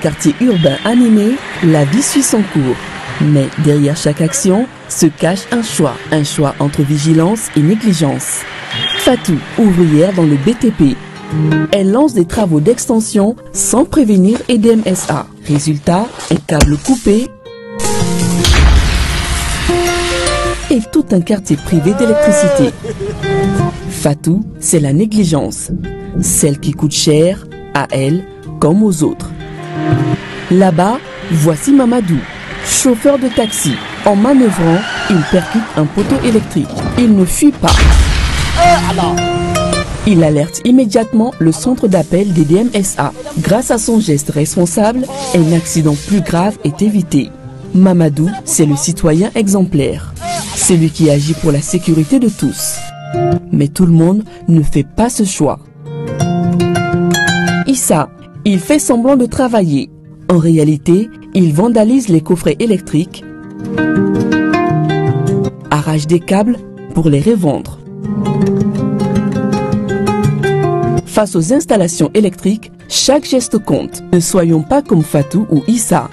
quartier urbain animé, la vie suit son cours. Mais derrière chaque action se cache un choix. Un choix entre vigilance et négligence. Fatou, ouvrière dans le BTP. Elle lance des travaux d'extension sans prévenir EDMSA. Résultat, un câble coupé et tout un quartier privé d'électricité. Fatou, c'est la négligence. Celle qui coûte cher à elle comme aux autres. Là-bas, voici Mamadou, chauffeur de taxi. En manœuvrant, il percute un poteau électrique. Il ne fuit pas. Il alerte immédiatement le centre d'appel des DMSA. Grâce à son geste responsable, un accident plus grave est évité. Mamadou, c'est le citoyen exemplaire. Celui qui agit pour la sécurité de tous. Mais tout le monde ne fait pas ce choix. Issa, il fait semblant de travailler. En réalité, il vandalise les coffrets électriques, arrache des câbles pour les revendre. Face aux installations électriques, chaque geste compte. Ne soyons pas comme Fatou ou Issa.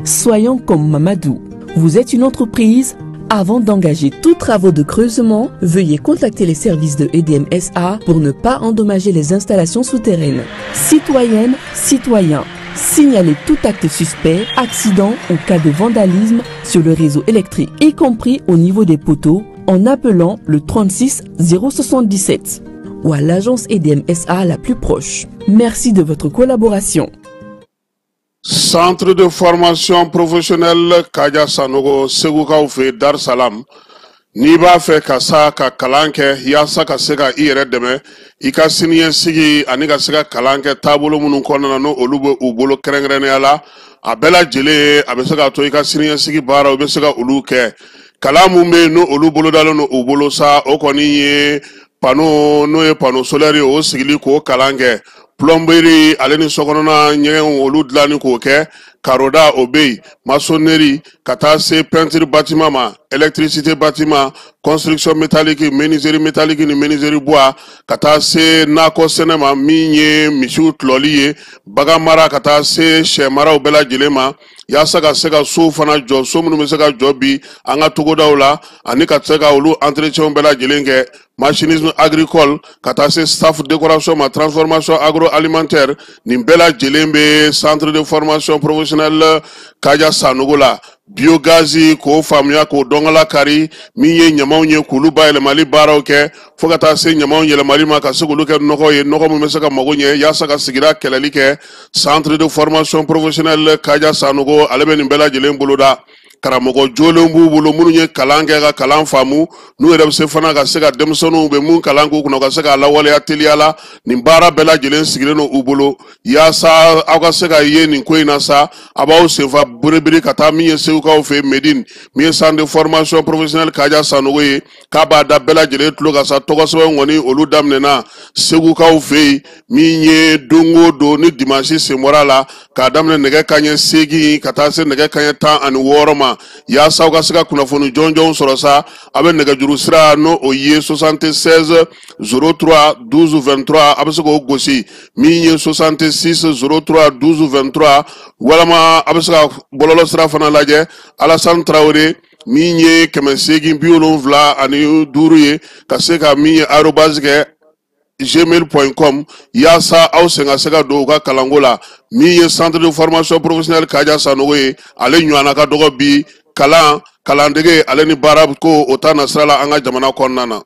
Soyons comme Mamadou. Vous êtes une entreprise. Avant d'engager tous travaux de creusement, veuillez contacter les services de EDMSA pour ne pas endommager les installations souterraines. Citoyennes, citoyens, signalez tout acte suspect, accident ou cas de vandalisme sur le réseau électrique, y compris au niveau des poteaux, en appelant le 36 077 ou à l'agence EDMSA la plus proche. Merci de votre collaboration. Centre de formation professionnelle Kaja Sanogo Segukaw fɛ Dar Salam. N'i b'a fɛ ka sa ka kalan kɛ yaasa ka se ka i yɛrɛ dɛmɛ i ka siniɲɛsigi ani ka se ka kalan kɛ taabolo minnu kɔnɔna na, n'o olu bɛ u bolo kɛrɛnkɛrɛnnenya la, a bɛɛ lajɛlen a bɛ se k'a to i ka siniɲɛsigi baaraw i bɛ se ka olu kɛ. Kalan mun bɛ yen, n'o olu bolodalen don u bolo sa, o kɔni ye panneau, n'o ye panneau solaire ye, o sigili k'o kalan kɛ, plomberie ale ni sokɔnɔna ɲɛgɛnw olu dilanni k'o kɛ, karoda o bɛ yen, maçonnerie ka taa se peinture bâtiment ma, électricité bâtiment, construction métallique, menuiserie métallique ni menuiserie bois, ka taa se nakɔ sɛnɛ ma, min ye misiw tulɔli ye, bagan mara, ka taa se sɛ maraw bɛɛ lajɛlen ma, yaasa ka se ka sow fana jɔ, so minnu bɛ se ka jɔ bi an ka togodaw la, ani ka se ka olu entretien bɛɛ lajɛlen kɛ, machinisme agricole, ka taa se staff décoration ma, transformation agroalimentaire. Nin bɛɛ lajɛlen bɛ centre de formation professionnelle Kaja Sanogo la. Biogaz k'o faamuya k'o dɔnkala kari, min ye ɲamaw ye k'olu bayɛlɛmali baaraw kɛ, fo ka taa se ɲamaw yɛlɛmali ma ka se k'olu kɛ nɔgɔ ye, nɔgɔ min bɛ se ka mago ɲɛ yaasa ka sigida kɛlɛli kɛ. Centre de formation professionnelle Kaja Sanogo, ale bɛ nin bɛɛ lajɛlen boloda. Karamɔgɔ jolenw b'u bolo minnu ye kalan kɛ ka kalan faamu, n'u yɛrɛ bɛ se fana ka se ka denmisɛnninw bɛ mun kalan k'u kunna, u ka se k'a lawaleya teliya la. Nin baara bɛɛ lajɛlen sigilen don u bolo yaasa aw ka se ka ye nin ko in na sa. A b'aw senfa biribiri ka taa min ye Segukaw fɛ Medine, min ye centre de formation professionnelle Kaja Sanogo ye, k'a b'a da bɛɛ lajɛlen tulo kan sa. Tɔgɔ sɛbɛn kɔni olu daminɛna Segukaw fɛ yen, min ye don o don ni dimanche sen bɔra a la, k'a daminɛ nɛgɛ kanɲɛ 8 ka taa se nɛgɛ kanɲɛ 16 ma, yaasa aw ka se ka kunnafoni jɔnjɔnw sɔrɔ sa. A bɛ nɛgɛjuru sira, n'o o ye 76 03 12 23, a bɛ se k'o gosi, min ye 66 03 12 23, walama a bɛ se ka bɔlɔlɔ sira fana lajɛ, Alassane Traoré, min ye 875 ye, ka se ka min ye arobase kɛ gmail.com, yaasa aw sen ka se ka don u ka kalanko la. Min ye centre de formation professionnelle Kaja Sanogo ye, ale ɲɔgɔnna ka dɔgɔ bi kalan kalandege ale ni baara ko o ta nasira la an ka jamana kɔnɔna na.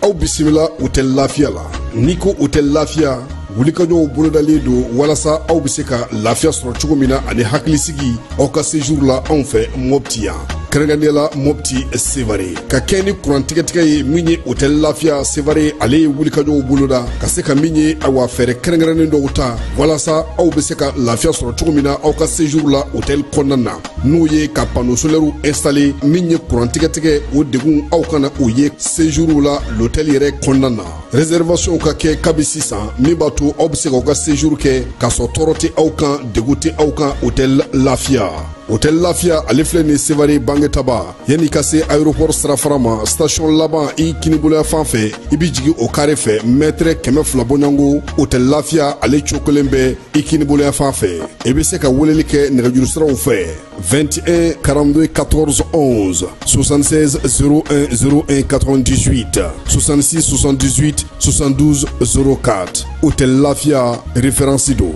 Aw bisimila Hôtel Lafiya la. N'i ko Hôtel Lafiya, wulikajɔw bolodalen don walasa aw bɛ se ka lafiya sɔrɔ cogo min na ani hakilisigi aw ka séjour la anw fɛ Mopti yan, kɛrɛnkɛrɛnnenya la Mopti Sevare. Ka kɛ ni kuran tigɛtigɛ ye, min ye Hôtel Lafiya Sevare, ale ye wulikajɔw boloda ka se ka min ye awa fɛɛrɛ kɛrɛnkɛrɛnnen dɔw ta walasa aw bɛ se ka lafiya sɔrɔ cogo min na aw ka séjour la hôtel kɔnɔna na, n'o ye ka panneau solaire installé, min ye kuran tigɛtigɛ o degun aw kana o ye séjour la l'hôtel yɛrɛ kɔnɔna na. Réservation ka kɛ kabi sisan, min b'a to aw bɛ se k'aw ka séjour kɛ k'a sɔrɔ tɔɔrɔ tɛ aw kan, degun tɛ aw kan Hôtel Lafiya. Hôtel Lafia ale filɛ nin Sevare Bangetaba yanni ka se aéroport sirafara ma station laban i kiniboloya fan fɛ i bɛ jigin o kare fɛ mètre 200 bɔɲɔgɔnko Hôtel Lafia ale cokolen bɛ i kiniboloya fan fɛ i bɛ se ka weleli kɛ nɛgɛjuru siraw fɛ 21 42 14 11 76 01 01 98 66 78 72 04 Hôtel Lafia référence don.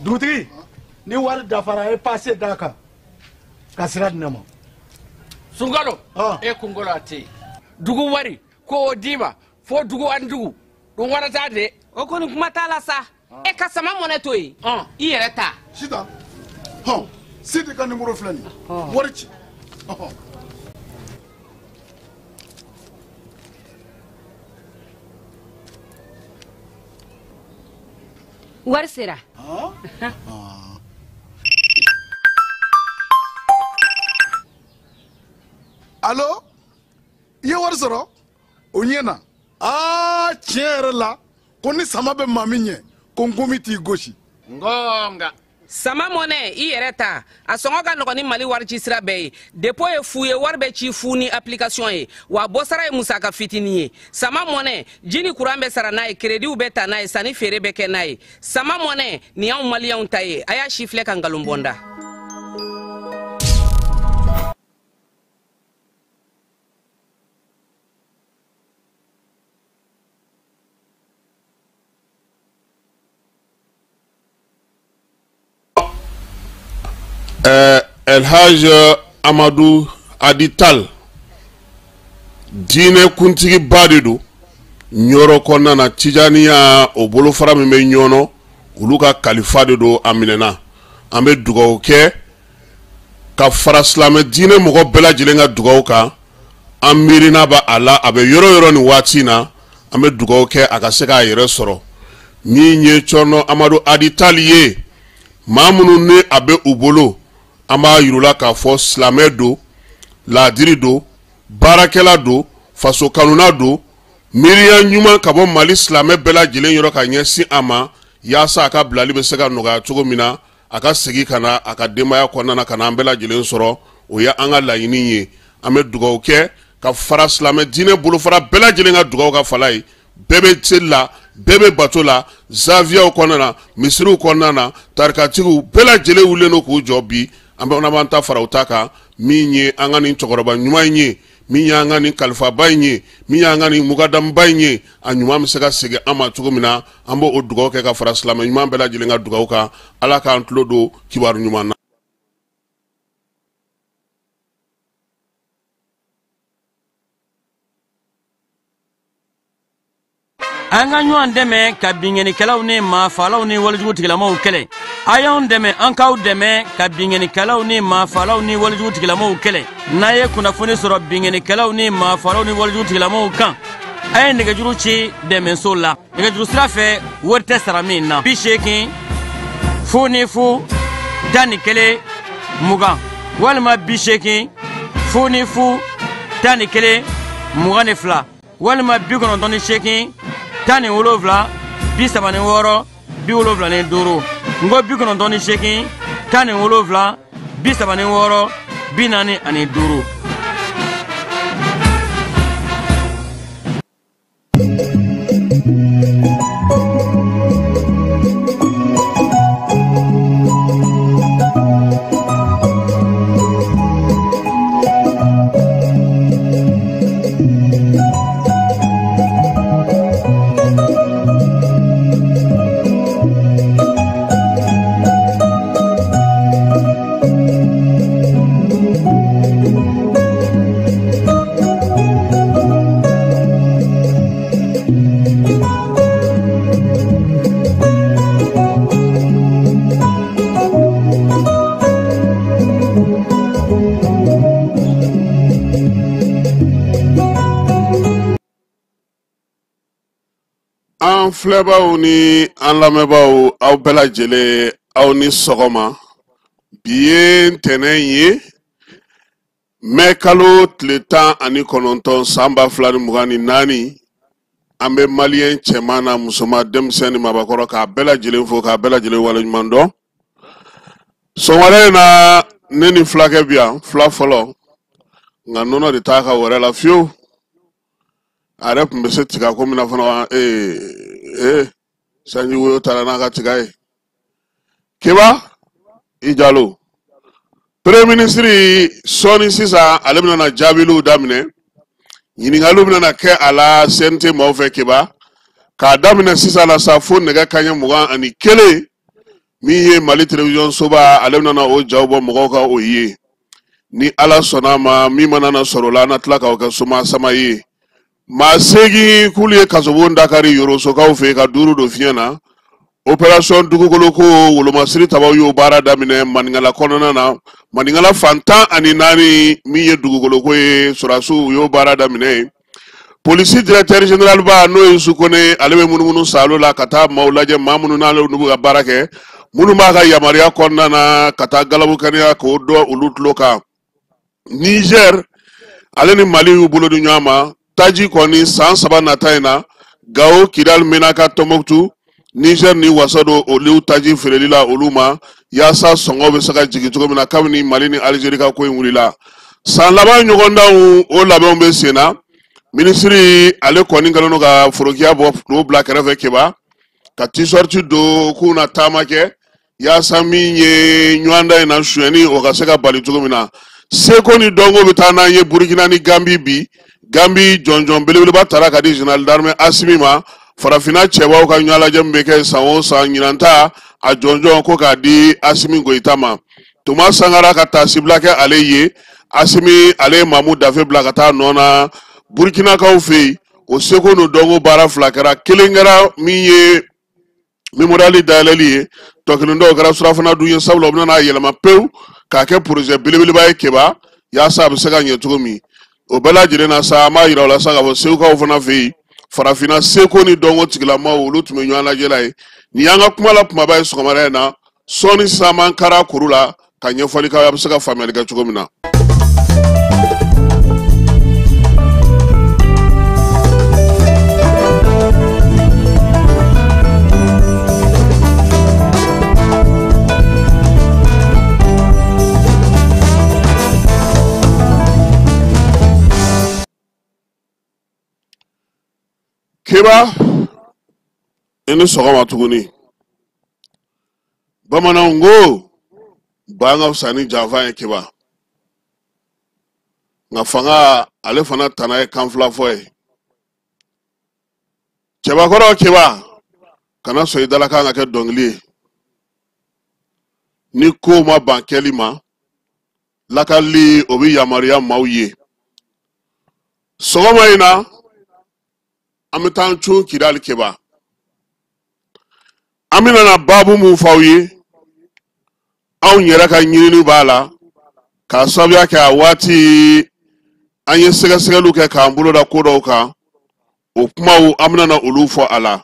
Dugutigi ni wari dafara e passe d'a kan ka sira di ne ma. Sunkalo e kunkolo a tɛ yen dugu wari ko o d'i ma fo dugu ani dugu dun wɛrɛ t'a de. O kɔni kuma t'a la sa e ka sama mɔnɛ to yen i yɛrɛ ta. Sitan hɔn Sidi ka nimoro filɛ nin ye wari ci. Wari sera. Allo i ye wari sɔrɔ o ɲɛna aa tiɲɛ yɛrɛ la ko ni sama bɛ maa min ɲɛ ko nkomi t'i gosi. Ngonga. Sama mɔnɛ i yɛrɛ ta a sɔngɔ ka nɔgɔn ni Mali wari ci sira bɛɛ ye dépôt ye fu ye wari bɛ ci fu ni application ye wa bɔsara ye musaka fitinin ye sama mɔnɛ ji ni kuran bɛ sara n'a ye créditw bɛ ta n'a ye sanni feere bɛ kɛ n'a ye sama mɔnɛ nin y'anw maliyɛnw ta ye a y'a si filɛ ka nkalon bɔ n da. El Hadj Amadou Hady Tall diinɛ kuntigiba de don Ɲɔrɔ kɔnɔna na Tijaniya o bolofara min bɛ Ɲɔnɔ olu ka kalifa de don a minɛna an bɛ dugawu kɛ ka fara silamɛ diinɛ mɔgɔ bɛɛ lajɛlen ka dugawu kan an miirina b'a a la a bɛ yɔrɔ yɔrɔ nin waati in na an bɛ dugawu kɛ a ka se k'a yɛrɛ sɔrɔ min ye Cɔrɔnɔ Amadu Hady Tall ye maa minnu ni a bɛ u bolo an b'a yir'u la k'a fɔ silamɛ don laadiri don baarakɛla don faso kanuna don miiriya ɲuman ka bɔ Mali silamɛ bɛɛ lajɛlen yɔrɔ ka ɲɛsin a ma yaasa a ka bilali bɛ se ka nɔgɔya cogo min na a ka segin ka na a ka denbaya kɔnɔna na ka na an bɛɛ lajɛlen sɔrɔ o ye an ka laɲini ye an bɛ dugawu kɛ ka fara silamɛ diinɛ bolofara bɛɛ lajɛlen ka dugawu ka fala ye bɛɛ bɛ seli la bɛɛ bɛ bato la zaviyaw kɔnɔna na misiriw kɔnɔna na tarikatigiw bɛɛ lajɛlen wulilen don k'u jɔ bi an bɛ b'an ta fara u ta kan min ye an ka nin cɛkɔrɔba ɲuman in ye min y'an ka nin kalifaba in ye min y'an ka nin mugadamuba in ye a ɲuman bɛ se ka segin an ma cogo min na an b'o dugawu kɛ ka fara silamɛ ɲuman bɛɛ lajɛlen ka dugawu kan Ala k'an tulo don kibaru ɲuman na. An ka ɲɔgɔn dɛmɛ ka binkannikɛlaw ni maafalaw ni walejugu tigilamaw kɛlɛ a y'anw dɛmɛ an k'aw dɛmɛ ka binkannikɛlaw ni maafalaw ni walejugu tigilamaw kɛlɛ n'a ye kunnafoni sɔrɔ binkannikɛlaw ni maafalaw ni walejugu tigilamaw kan a ye nɛgɛjuru ci dɛmɛso la nɛgɛjuru sira fɛ wari tɛ sara min na 80 0 0 11 20 walima 80 0 0 11 22 walima 98 17 36 75 n ko 98 17 36 45. An filɛbaw ni an lamɛnbaaw, aw bɛɛ lajɛlen, aw ni sɔgɔma. Bi ye ntɛnɛn ye, mɛ kalo tile 19 san 2024. An bɛ maliyɛn cɛman na musoman, denmisɛn ni maabakɔrɔ, k'a bɛɛ lajɛlen fo, k'a bɛɛ lajɛlen waleɲuman dɔn. Sɔgɔmada in na, ne ni fulakɛ bi yan, fula fɔlɔ, nka nɔnɔ de t'a ka wɛrɛ la fiyewu. A yɛrɛ tun bɛ se tiga ko min na fana, ee ee, sanji woyo taara n'a ka tiga ye. Keba i Jalo, premier ministre, sɔɔni sisan ale bɛna na jaabiliw daminɛ, ɲininkaliw bɛna na kɛ a la CNT maaw fɛ. Keba, k'a daminɛ sisan la sa fo nɛgɛ kanɲɛ 21, min ye Mali télévision soba, ale bɛna na o jaw bɔ mɔgɔw ka o ye. Ni Ala sɔnna a ma, min mana na sɔrɔ o la, an na tila k'o kɛ soma sama ye. Maa 8 k'olu ye kasobon dakari Yorosokaw fɛ yen ka 5 don fiɲɛ na. Opération dugukolo ko wolomasiri tabaw y'o baara daminɛ Maninkala kɔnɔna na, Maninkala fan 14. Min ye dugukolo ko ye, sɔrɔdasiw y'o baara daminɛ yen. Polisi directeur général ba, n'o ye Sukone, ale bɛ munumunu saalo la ka taa maaw lajɛ, maa minnu n'ale n'u bɛ ka baara kɛ, minnu b'a ka yamaruya kɔnɔna na, ka taa galabu kɛnɛya k'o dɔn olu tulo kan. Niger ale ni Mali y'u bolo di ɲɔgɔn ma taji kɔni san 3 nata in na. Gawo, Kidal, Menaka, Tɔnbɔkutu, Niger ni wasa don olu taji feereli la olu ma, yaasa sɔngɔ bɛ se ka jigin cogo min na kabini Mali ni Alizeri ka ko in wulila. San laban ɲɔgɔndanw, o labɛnw bɛ sen na. Minisiri ale kɔni kɛlen don ka forokiya bɔ k'o bila kɛrɛfɛ, Keba, ka t-shirt don k'u na taama kɛ, yaasa min ye ɲɔgɔndan in na sonyɛni, o ka se ka bali cogo min na. Seko ni dɔnko bɛ taa n'an ye Burukina ni Gambi bi. Gambi jɔnjɔn belebeleba tara ka di général d'armée Asimi ma. Farafinna cɛbaw ka ɲɔgɔnlajɛ min bɛ kɛ san o san, ɲinan ta a jɔnjɔn ko k'a di Asimi Goyita ma. Tuma Sangara ka taasibila kɛ ale ye. Asimi ale ye Mamu Dafe bila ka taa nɔ na Burukinakaw fɛ yen. O seko n'o dɔnko baara fila kɛra, kelen kɛra min ye mémorial dayɛlɛli ye, tɔ kelen dɔw kɛra surafana dun ye, sabula u bɛna n'a yɛlɛma pewu k'a kɛ projet belebeleba ye, Keba, yaasa a bɛ se ka ɲɛ cogo min. O bɛɛ lajɛlen na sa, an b'a yira o la sa k'a fɔ Segukaw fana fɛ yen, farafinna seko ni dɔnko tigilamaw, olu tun bɛ ɲɔgɔn lajɛ la ye. Nin y'an ka kuma la kumaba ye sɔgɔmada in na. Sɔɔni sisan, an b'an kari a kuru la ka ɲɛfɔli k'aw ye, a bɛ se ka faamuyali kɛ cogo min na. Keba, i ni sɔgɔma tuguni. Bamananw ko ban ka fisa ni janfa ye, Keba, nka fanga ale fana tana ye kan fila fɔ ye. Cɛbakɔrɔ Keba, kana sɔn i dalakan ka kɛ dɔnkili ye. Ni kow ma ban kɛli ma, lakalili o bɛ yamaruya maaw ye. Sɔgɔma in na, an bɛ taa cun Kidali. Keba, an bɛna na baabu mun f'aw ye, anw yɛrɛ ka ɲinini b'a la k'a sababuya kɛ a waati an ye sɛgɛsɛgɛliw kɛ k'an bolo da ko dɔw kan. O kumaw, an bɛna na olu fɔ a la.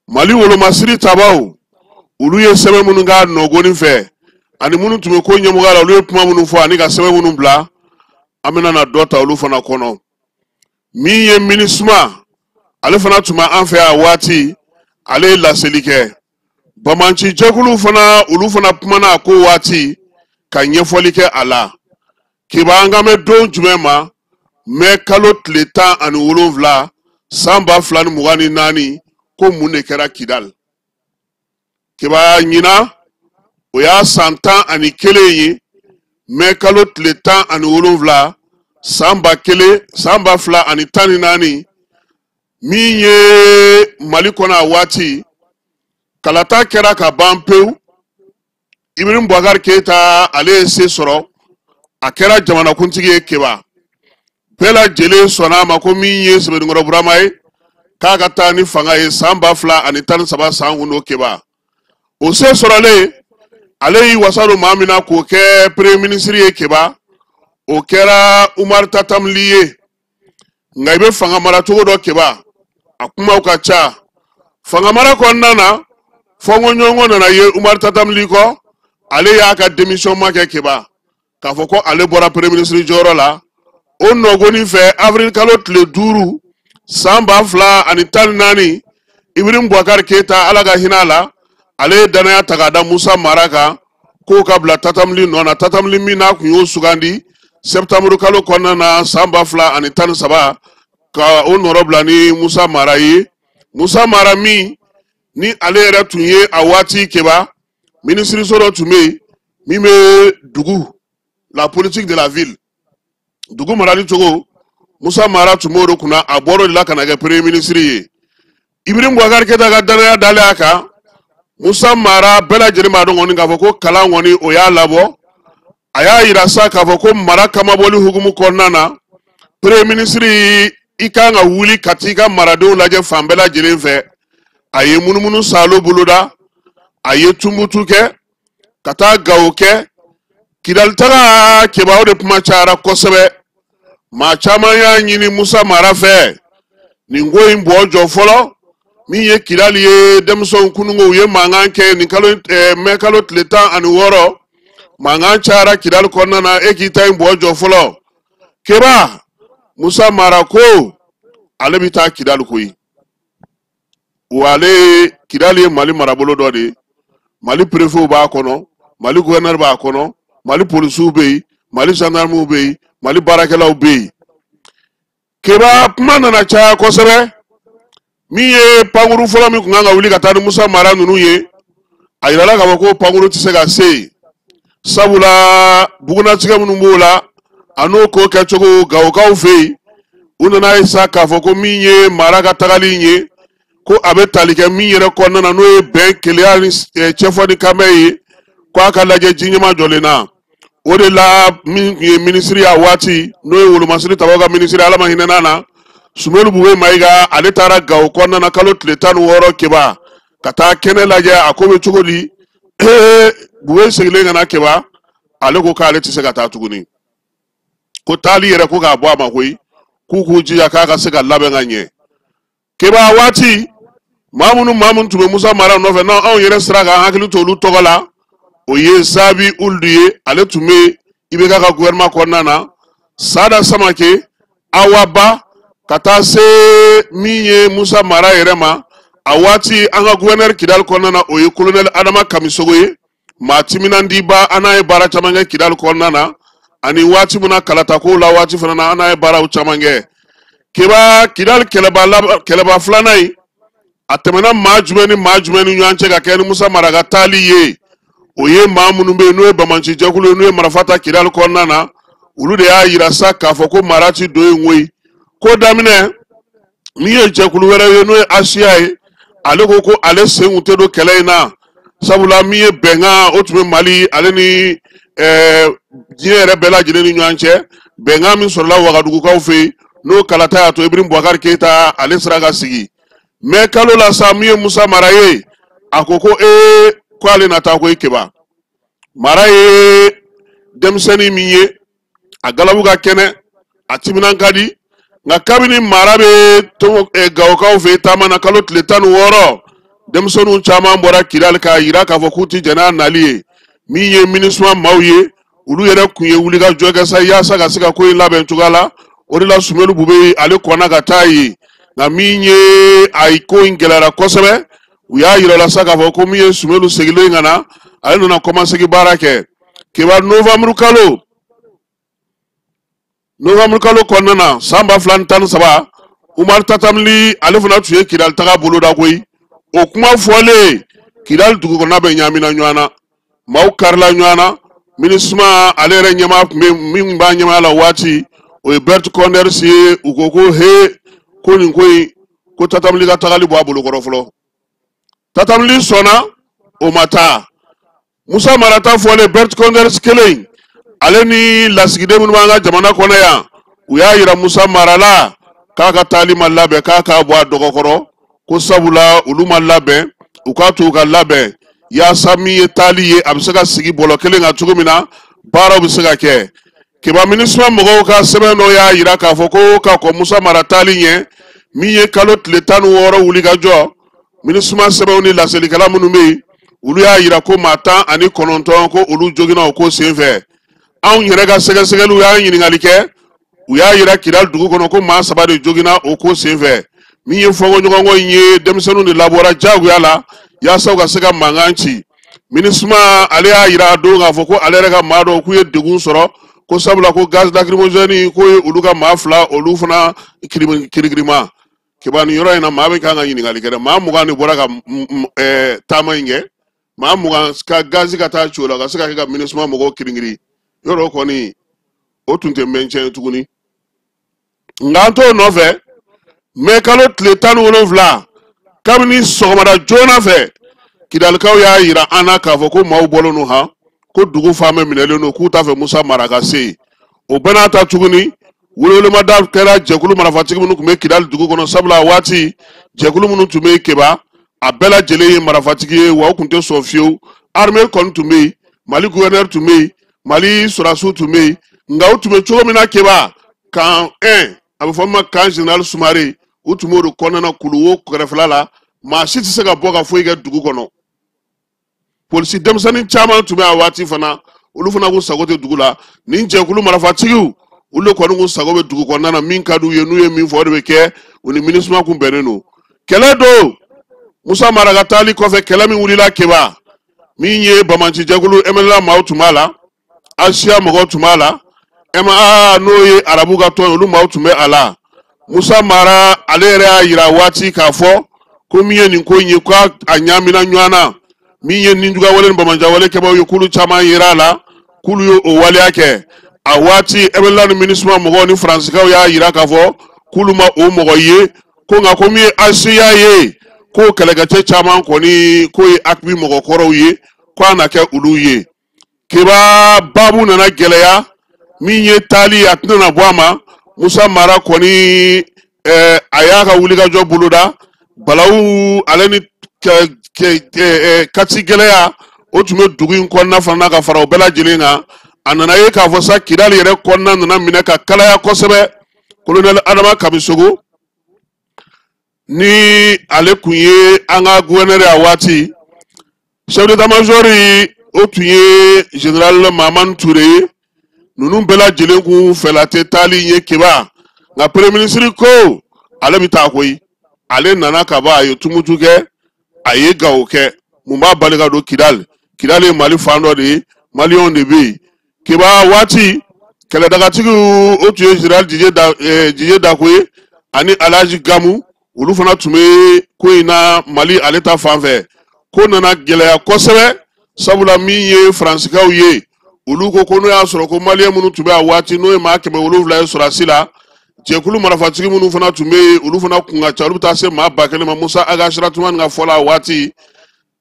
Mali wolomasiri tabaw, olu ye sɛbɛn minnu k'a nɔgɔnin fɛ, ani minnu tun bɛ ko ɲɛmɔgɔya la, olu ye kuma minnu fɔ ani ka sɛbɛn minnu bila, an bɛna na dɔ ta olu fana kɔnɔ. Min ye MINUSMA, ale fana tun bɛ an fɛ a waati, ale ye laseli kɛ. Bamanci jɛkuluw fana, olu fana kumana a ko waati ka ɲɛfɔli kɛ a la. Keba, an kan bɛ don jumɛn ma? Mɛ kalo tile 17 san 2024, ko mun de kɛra Kidali? Keba, ɲinan o y'a san 11 ye. Mɛ kalo tile 17 san 1000 san 2014, min ye Mali kɔnɔ a waati, kalata kɛra ka ban pewu. Ibrahim Boubacar Keita, ale ye se sɔrɔ, a kɛra jamanakuntigi ye. Keba, bɛɛ lajɛlen sɔnna a ma ko min ye Sɛbɛnnikɔrɔ Burama ye, k'a ka taa ni fanga ye san 2013 san kun don. Keba, o se sɔrɔlen, ale y'i wasa don maa min na k'o kɛ premier ministre ye, Keba, o kɛra Umar Tatam Ly ye. Nka i bɛ fanga mara cogo dɔ, Keba, a kumaw ka ca. Fangamara kɔnɔna na, fɔnkɔɲɔgɔn nana ye Umar Tatam Ly kɔ, ale y'a ka démission ma kɛ Keba, k'a fɔ ko ale bɔra premier ministre jɔyɔrɔ la. O nɔgɔnin fɛ, avril kalo tile 5 san 2014, Ibrahim Boubacar Keita, Ala ka hinɛ a la, ale ye danaya ta k'a da Musa Mara kan k'o ka bila Tatam Ly nɔ na. Tatam Ly min n'a kun y'o sugandi septembre kalo kɔnɔna na san 2013, ka o nɔrɔ bila ni Musa Mara ye. Musa Mara min ni ale yɛrɛ tun ye a waati Keba minisiriso dɔ tun bɛ yen min bɛ dugu la politique de la ville, dugu marali cogo, Musa Mara tun b'o de kunna. A bɔr'o de la ka na kɛ premier ministre ye. Ibrahim Boubacar Keita ka danaya dalen a kan, Musa Mara, bɛɛ lajɛlen b'a dɔn kɔni k'a fɔ ko kalan kɔni o y'a labɔ. A y'a yira sa k'a fɔ ko mara kamabɔli hukumu kɔnɔna na, premier ministre i kan ka wuli ka t'i ka maradenw lajɛ fan bɛɛ lajɛlen fɛ. A ye munumunu saalo boloda, a ye Tumutu kɛ, ka taa Gawo kɛ, Kidali taga. Keba, o de kuma cayara kosɛbɛ. Maa caman y'a ɲini Musa Mara fɛ, nin ko in bɔ jɔ fɔlɔ. Min ye Kidali ye, denmisɛnw kununko u ye mankan kɛ nin kalo mɛ kalo tile 16, mankan cayara Kidali kɔnɔna na. E k'i ta in bɔ jɔ fɔlɔ. Keba, Musa Mara ko ale bɛ taa Kidali koyi. Wa ale, Kidali ye Mali marabolo dɔ de ye. Mali préfetw b'a kɔnɔ, Mali gouverneur b'a kɔnɔ, Mali polisiw bɛ yen, Mali gendarmew bɛ yen, Mali baarakɛlaw bɛ yen. Keba, kuma nana caya kosɛbɛ. Min ye pankuru fɔlɔ min tun kan ka wuli ka taa ni Musa Mara ninnu ye, a yirala k'a fɔ ko pankuru tɛ se ka se yen, sabula bugunatigɛ minnu b'o la, a n'o ko kɛcogo Gawokaw fɛ yen, u nana ye sa k'a fɔ ko min ye Mara ka tagali in ye, ko a bɛ tali kɛ min yɛrɛ kɔnɔna na, n'o ye bɛn, keleya ni cɛfɔ ni kanbɛn ye, ko a ka lajɛ ji ɲɛma jɔlen na. O de la, min tun ye minisiri a waati, n'o ye Wolomasiri Tabaw ka minisiri, Ala ma hinɛ n'a na, Sumelu Bube Mayiga, ale taara Gawo kɔnɔna na kalo tile 16, Keba, ka taa kɛnɛ lajɛ a ko bɛ cogo di. Ee, Bube seginnen ka na, Keba, ale ko k'ale tɛ se ka taa tuguni, ko taali yɛrɛ ko k'a bɔ a ma koyi, k'u k'u jija k'a ka se ka labɛn ka ɲɛ. Keba, waati maa minnu tun bɛ Musa Mara nɔfɛ, n'anw anw yɛrɛ sera k'an hakili to olu tɔgɔ la, o ye Zabi Uludu ye, ale tun bɛ IBK ka gouvernement kɔnɔna na, Sada Samake, Awaba, ka taa se min ye Musa Mara yɛrɛ ma. A waati an ka gouverneur Kidali kɔnɔna na, o ye colonel Adama Kamisogo ye, maa timinandiba. An n'a ye baara caman kɛ Kidali kɔnɔna na, ani waati min na kalatakow la, waati fana na, an n'a ye baaraw caman kɛ. Keba, Kidali kɛlɛba kɛlɛba filanan in, a tɛmɛna maa jumɛn ni maa jumɛn ni ɲɔgɔn cɛ ka kɛ ni Musa Mara ka taali ye? O ye maa minnu bɛ yen n'o ye bamanci jɛkulu ye, n'o ye marifa ta Kidali kɔnɔna na, olu de y'a yira sa k'a fɔ ko mara ti don yen koyi. Ko daminɛ, min ye jɛkulu wɛrɛ ye, n'o ye Asiya ye, ale ko ko ale sen kun tɛ don kɛlɛ in na, sabula min ye bɛnkan o tun bɛ Mali ale ni diɲɛ yɛrɛ bɛɛ lajɛlen ni ɲɔgɔn cɛ, bɛnkan min sɔrɔla Wagadugukaw fɛ yen, n'o kalata y'a to Ibrahim Boubacar Keita ale sera ka sigi. Mɛ kalo la sa, min ye Musa Mara ye, a ko ko ee, ko ale na taa koyi. Keba, Mara ye denmisɛnnin min ye, a galabu ka kɛnɛ, a timinan ka di. Nka kabini Mara bɛ Gawokaw fɛ taama na kalo tile 16, denmisɛnninw caman bɔra Kidali k'a yira k'a fɔ k'u ti jɛn n'a nali ye. Min ye MINUSMA maaw ye, olu yɛrɛ kun ye wulikajɔ kɛ sa yaasa ka se ka ko in labɛn cogoya la. O de la, Sumelu Bube ale kɔnna ka taa yen. Nka min ye a ko in gɛlɛyara kosɛbɛ, u y'a yira la sa k'a fɔ ko min ye Sumelu seginnen ka na, ale nana kɔmasegin baara kɛ. Keba, novembre kalo kɔnɔna na san 2013, Umar Tatam Ly ale fana tun ye Kidali taga boloda koyi. O kuma fɔlen, Kidali dugu kɔnɔna bɛ ɲaamina ɲɔgɔn na, maaw karila ɲɔgɔn na. MINUSMA ale yɛrɛ ɲɛmaa tun bɛ min b'a ɲɛmaaya la waati, o ye Bert Koenders ye. U ko ko he, ko nin ko in, ko Tatam Ly ka tagali bɔ a bolokɔrɔ fɔlɔ. Tatam Ly sɔnna, o ma taa. Musa Mara ta fɔlen, Bert Koenders kelen ale ni lasigiden minnu b'an ka jamana kɔnɔ yan, u y'a yira Musa Mara la k'a ka taali ma labɛn, k'a k'a bɔ a dɔgɔkɔrɔ, ko sabula olu ma labɛn, u k'a to u ka labɛn yaasa min ye taali ye, a bɛ se ka sigi bɔlɔ kelen kan cogo min na, baaraw bɛ se ka kɛ. Keba, MINUSMA mɔgɔw ka sɛbɛn dɔ y'a yira k'a fɔ ko ka kɔn Musa Mara taali ɲɛ, min ye kalo tile 16 wuli ka jɔ. MINUSMA sɛbɛnw ni laselikɛla minnu bɛ yen, olu y'a yira ko maa 19 ko olu joginna o ko senfɛ. Anw yɛrɛ ka sɛgɛsɛgɛliw y'a ɲininkali kɛ, u y'a yira Kidali dugu kɔnɔ ko maa 3 de joginna o ko senfɛ. Min ye fɔnkɔɲɔgɔnkɔ in ye, denmisɛnninw de labɔra diyagoya la yaasa u ka se ka mankan ci. MINUSMA ale y'a yira a don k'a fɔ ko ale yɛrɛ ka maa dɔw k'u ye degun sɔrɔ, ko sabula ko gaz lacrymogène k'o ye olu ka maa 2 olu fana kirikirima. Keba nin yɔrɔ in na maa bɛ kan ka ɲininkali kɛ dɛ, maa 20 de bɔra ka taama in kɛ, maa 20 ka gazi ka taa ci o la ka se ka kɛ ka MINUSMA mɔgɔw kirikiri. Yɔrɔ kɔni o tun tɛ mɛn tiɲɛ tuguni. Nka an t'o nɔfɛ, mɛ kalo tile 17 kabini sɔgɔmada joona fɛ, Kidalikaw y'a yira an na k'a fɔ ko maaw bɔlen don han, ko dugu fan bɛɛ minɛlen don, k'u t'a fɛ Musa Mara ka se yen. O bɛɛ n'a ta tuguni, welewelemada kɛra jɛkulu marifatigi minnu tun bɛ Kidali dugu kɔnɔ, sabula a waati jɛkulu minnu tun bɛ Keba, a bɛɛ lajɛlen ye marifatigi ye, wa u tun tɛ sɔn fiyewu. Armée kɔni tun bɛ yen, Mali gouverneur tun bɛ yen, Mali sɔrɔdasiw tun bɛ yen, nka u tun bɛ cogo min na Keba, camp 1, a bɛ fɔ min ma camp général Sumare, u tun b'o de kɔnɔna na kuluwo kɛrɛfɛla la, maa si tɛ se ka bɔ ka foyi kɛ dugu kɔnɔ. Polisi denmisɛnnin caman tun bɛ a waati fana, olu fana kun sago tɛ dugu la. Nin jɛkulu marifatigiw, olu de kɔni kun sago bɛ dugu kɔnɔna na, min ka d'u ye, n'u ye min fɔ o de bɛ kɛ. U ni MINUSMA kun bɛnnen don. Kɛlɛ don, Musa Mara ka taali kɔfɛ, kɛlɛ min wulila Keba, min ye banbaanci jɛkulu MNLA maaw tun b'a la, Asiya mɔgɔw tun b'a la, MAA n'o ye arabu ka tɔn ye, olu maaw tun bɛ a la. Musa Mara ale yɛrɛ y'a yira waati k'a fɔ ko min ye nin ko in ye, k'a ɲaamina ɲɔgɔn na, min ye ninjuguya wale ni banbaanciya kɛbaaw ye, k'olu caman yera a la, k'olu ye o waleya kɛ. A waati MNLA ni MINUSMA mɔgɔw ni Faransikaw y'a yira k'a fɔ k'olu ma o mɔgɔ ye, ko nka ko min ye Asiya ye, k'o kɛlɛkɛcɛ caman kɔni k'o ye AQMI mɔgɔkɔrɔw ye, k'a na kɛ olu ye. Keba baabu nana gɛlɛya, min ye taali a tɛna bɔ a ma. Musa Mara kɔni a y'a ka wulikajɔ boloda, balawu ale ni kati gɛlɛya o tun bɛ dugu in kɔnɔna fana ka fara o bɛɛ lajɛlen kan. A nana ye k'a fɔ sa Kidali yɛrɛ kɔnɔna nana minɛ ka kalaya kosɛbɛ. Colonel Adama Kamisogo ni ale kun ye an ka gouverneur a waati, chef d'état-major o tun ye général Mahamani Ture ye. Ninnu bɛɛ lajɛlen kun fɛla tɛ taali ye Keba, nka premier ministre ko ale bɛ taa koyi. Ale nana ka ban, a ye Tumutu kɛ, a ye Gawo kɛ, mun b'a bali ka don Kidali? Kidali ye Mali fan dɔ de ye, Maliyɛnw de bɛ yen. Keba waati kɛlɛdagatigiw o tun ye général Didier Dako ye ani Alhaji Gamu, olu fana tun bɛ ko in na Mali ale ta fan fɛ. Ko nana gɛlɛya kosɛbɛ, sabula min ye Faransikaw ye, olu ko ko n'o y'a sɔrɔ ko Maliyɛn minnu tun bɛ a waati n'o ye maa 700 ye sɔrɔdasi la, jɛkulu marifatigi minnu fana tun bɛ yen, olu fana kun ka ca, olu bɛ taa se maa 1000 ma. Musa Agasiratumani ka fɔ la a waati,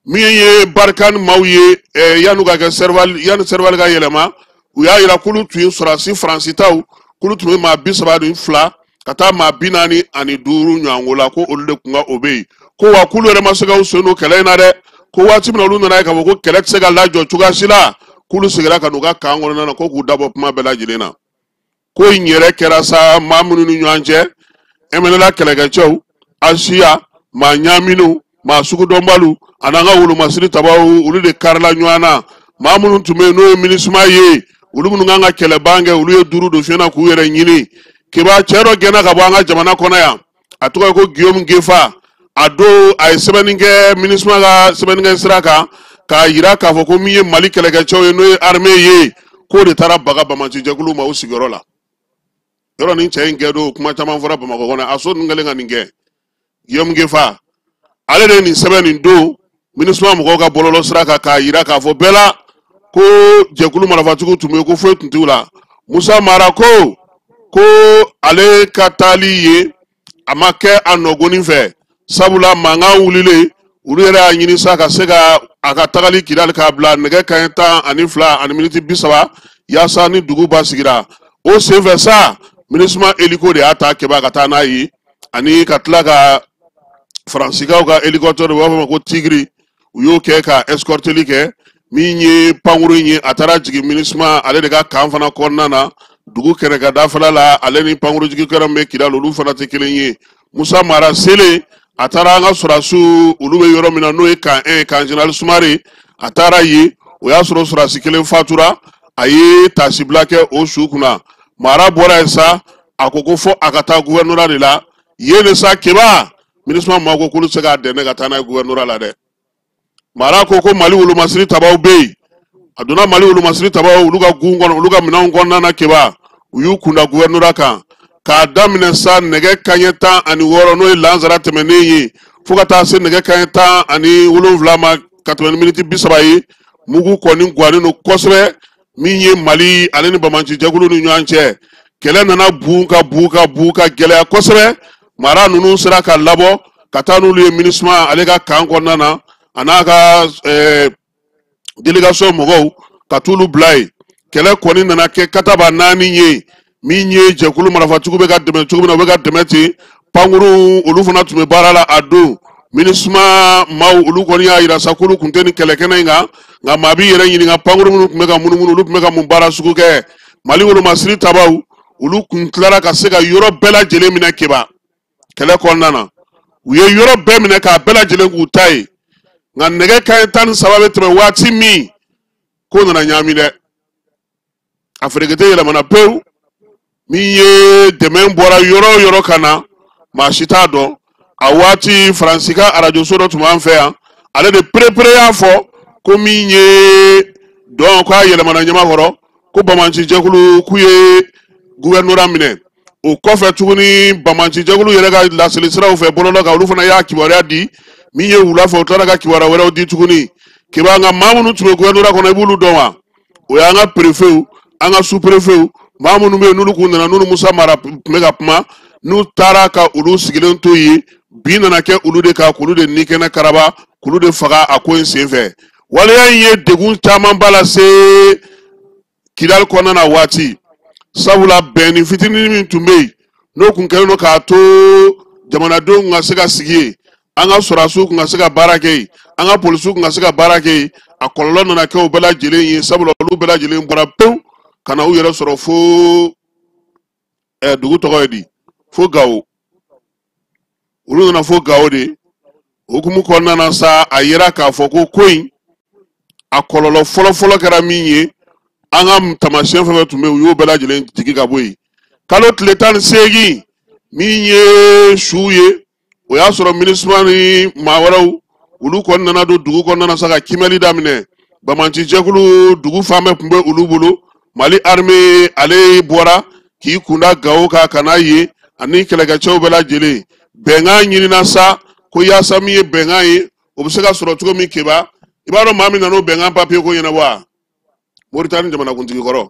min ye Barkhane maaw ye, yanni ka kɛ Serval, yanni Serval ka yɛlɛma, u y'a yira k'olu tun ye sɔrɔdasi Faransi taw, k'olu tun bɛ maa 32 ka taa maa 45 ɲɔgɔnko la, ko olu de kun ka o bɛ yen. Ko wa k'olu yɛrɛ ma se ka u sen don kɛlɛ in na dɛ, ko waati min na olu nana ye k'a fɔ ko kɛlɛ tɛ se ka lajɔ cogoya si la, k'olu seginna ka n'u ka kan kɔnɔna na, ko k'u dabɔ kuma bɛɛ lajɛlen na. Ko in yɛrɛ kɛra sa maa minnu ni ɲɔgɔn cɛ, MNLA kɛlɛkɛcɛw, Asiya, maa ɲaaminw, maa sugudɔnbaliw ani an ka wolomasiri tabaw, olu de karila ɲɔgɔn na. Maa minnu tun bɛ yen n'o ye MINUSMA ye, olu minnu kan ka kɛlɛban kɛ, olu ye 5 don fiɲɛ na k'u yɛrɛ ɲini. Keba cɛ dɔ gɛnna ka bɔ an ka jamana kɔnɔ yan, a tɔgɔ ye ko Guillaume Gefa. A don a ye sɛbɛnni kɛ MINUSMA ka sɛbɛnnikɛ sira kan k'a yira k'a fɔ ko min ye Mali kɛlɛkɛcɛw ye n'o ye armée ye, k'o de taara baga banbaanci jɛkuluw ma u sigiyɔrɔ la. Yɔrɔ ni cɛ in kɛ don, kuma caman fɔra Bamakɔ kɔnɔ, a so ninnu kɛlen ka nin kɛ. Guillaume Gefa ale de ye nin sɛbɛn nin don MINUSMA mɔgɔw ka bɔlɔlɔ sira kan k'a yira k'a fɔ bɛɛ la ko jɛkulu marifatigiw tun bɛ yen, ko foyi tun t'u la. Musa Mara ko ko ale ka taali ye a ma kɛ a nɔgɔnin fɛ, sabula mankan wulilen olu yɛrɛ y'a ɲini sa ka se ka a ka tagali Kidali k'a bila nɛgɛ kanɲɛ 12 ani miniti 30 yaasa ni dugu basigira. O senfɛ sa MINUSMA hélico de y'a ta Keba ka taa n'a ye, ani ka tila ka Faransikaw ka hélicoptère, u b'a fɔ ma ko Tigre, u y'o kɛ ka escorteli kɛ. Min ye pankurun in ye, a taara jigin MINUSMA ale de ka kan fana kɔnɔna na, dugu kɛrɛkɛ dafɛla la. Ale ni pankurun jigin kɛra min bɛ Kidali, olu fana tɛ kelen ye. Musa Mara selen, A taara an ka sɔrɔdasiw olu bɛ yɔrɔ min na, n'o ye camp 1, camp général Sumare. A taara yen, o y'a sɔrɔ sɔrɔdasi kelen fatura. A ye taasibila kɛ o su kunna. Mara bɔra yen sa, a ko ko fo a ka taa gouvernorat de la. Yen de sa, Keba, MINUSMA maaw ko k'olu tɛ se k'a dɛmɛ ka taa n'a ye gouvernorat la dɛ. Mara ko ko Mali wolomasiri tabaw bɛ yen. A donna Mali wolomasiri tabaw olu ka gun kɔnɔ, olu ka minɛnw kɔnɔna na. Keba, u y'u kunda gouvernorat kan k'a daminɛ sa nɛgɛ kanɲɛ 16, n'o ye lansara tɛmɛnen ye, fo ka taa se nɛgɛ kanɲɛ 17 ma ka tɛmɛ ni miniti 30 ye. Mugu kɔni gannen don kosɛbɛ. Min ye Mali ale ni banbaanci jɛkulu ni ɲɔgɔn cɛ, kɛlɛ nana bu ka bu ka bu ka gɛlɛya kosɛbɛ. Mara ninnu sera ka labɔ ka taa n'olu ye MINUSMA ale ka camp kɔnɔna na, a n'a ka délégation mɔgɔw, ka t'olu bila yen. Kɛlɛ kɔni nana kɛ kataba naani ye. Min ye jɛkulu marafatigiw bɛ ka dɛmɛ cogo min na, u bɛ ka dɛmɛ ten. Pankurun olu fana tun bɛ baara la a don. MINUSMA maaw olu kɔni y'a yira sa k'olu tun tɛ nin kɛlɛkɛnɛ in kan, nka maa b'i yɛrɛ ɲininka, pankurun minnu tun bɛ ka munumunu, olu tun bɛ ka mun baara sugu kɛ? Mali wolomasiri tabaw olu kun tilara ka se ka yɔrɔ bɛɛ lajɛlen minɛ. Keba, kɛlɛ kɔnɔna na, u ye yɔrɔ bɛɛ minɛ k'a bɛɛ lajɛlen k'u ta ye. Nka nɛgɛ kanɲɛ 13 bɛ tɛmɛ waati min, ko nana ɲaami dɛ. A ferekete yɛlɛmana pewu. Min ye dɛmɛ bɔra yɔrɔ o yɔrɔ ka na, maa si t'a dɔn. A waati, Faransi ka arajoso dɔ tun b'an fɛ yan, ale de perepere y'a fɔ ko min ye dɔn k'a yɛlɛmana ɲamakɔrɔ, ko banbaanci jɛkulu k'u ye gouvernorat minɛ. O kɔfɛ tuguni, banbaanci jɛkulu yɛrɛ ka laseli siraw fɛ bɔlɔlɔ kan, olu fana y'a kibaruya di. Min ye wula fɛ, u tilara ka kibaruya wɛrɛw di tuguni. Keba, an ka maa minnu tun bɛ gouvernorat kɔnɔ, i b'olu dɔn wa? O y'an ka préfetw, an ka sous-préfetw, maa minnu bɛ yen n'olu kun nana, n'olu Musa Mara tun bɛ ka kuma, n'u taara ka olu sigilen to yen. Bi nana kɛ olu de kan, k'olu de ni kɛnɛ karaba, k'olu de faga a ko in senfɛ. Waleya in ye degun camanba lase Kidali kɔnɔna na waati, sabula bɛnni fitinin min tun bɛ yen, n'o kun kɛlen don k'a to jamanadenw kun ka se ka sigi yen, an ka sɔrɔdasiw kun ka se ka baara kɛ yen, an ka polisiw kun ka se ka baara kɛ yen, a kɔlɔlɔ nana kɛ o bɛɛ lajɛlen ye, sabula olu bɛɛ lajɛlen bɔra pewu ka na u yɛrɛ sɔrɔ fo dugu tɔgɔ ye di, fo Gawo. Olu nana fo Gawo de. Hukumu kɔnɔna na sa, a yira k'a fɔ ko ko in a kɔlɔlɔ fɔlɔfɔlɔ kɛra min ye, an ka taamasiyɛn fɛn fɛn tun bɛ yen, u y'o bɛɛ lajɛlen jigi ka bɔ yen. Kalo tile 18, min ye su ye, o y'a sɔrɔ MINUSMA ni maa wɛrɛw olu kɔni nana don dugu kɔnɔna na sa ka kimɛli daminɛ. Banbaanci jɛkulu dugu fan bɛɛ tun bɛ olu bolo. Mali armée ale bɔra k'i kunda Gawo kan ka n'a ye ani kɛlɛkɛcɛw bɛɛ lajɛlen. Bɛnkan ɲinina sa ko yaasa min ye bɛnkan ye, o bɛ se ka sɔrɔ cogo min. Keba, i b'a dɔn maa min nana o bɛnkan papiye ko ɲɛnabɔ wa? Moritani jamanakuntigi kɔrɔ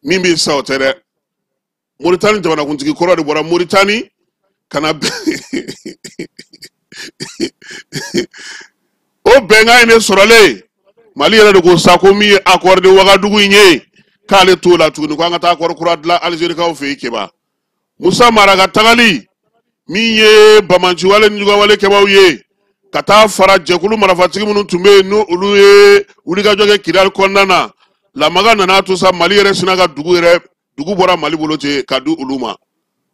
min bɛ sa, o tɛ dɛ. Moritani jamanakuntigi kɔrɔ de bɔra Moritani ka na o bɛnkan in de sɔrɔlen. Mali yɛrɛ de ko sa ko min ye accord de Wagadugu in ye, k'ale t'o la tuguni, ko an ka taa accord kura dilan Alizerikaw fɛ yen. Keba, Musa Mara ka tagali, min ye banbaanciwale ni jugawale kɛbaaw ye, ka taa fara jɛkulu marifatigi minnu tun bɛ yen, n'o olu ye wulikajɔ kɛ Kidali kɔnɔna na, lamaga nana to sa, Mali yɛrɛ sina ka dugu yɛrɛ dugu bɔra Mali bolo ten ka di olu ma.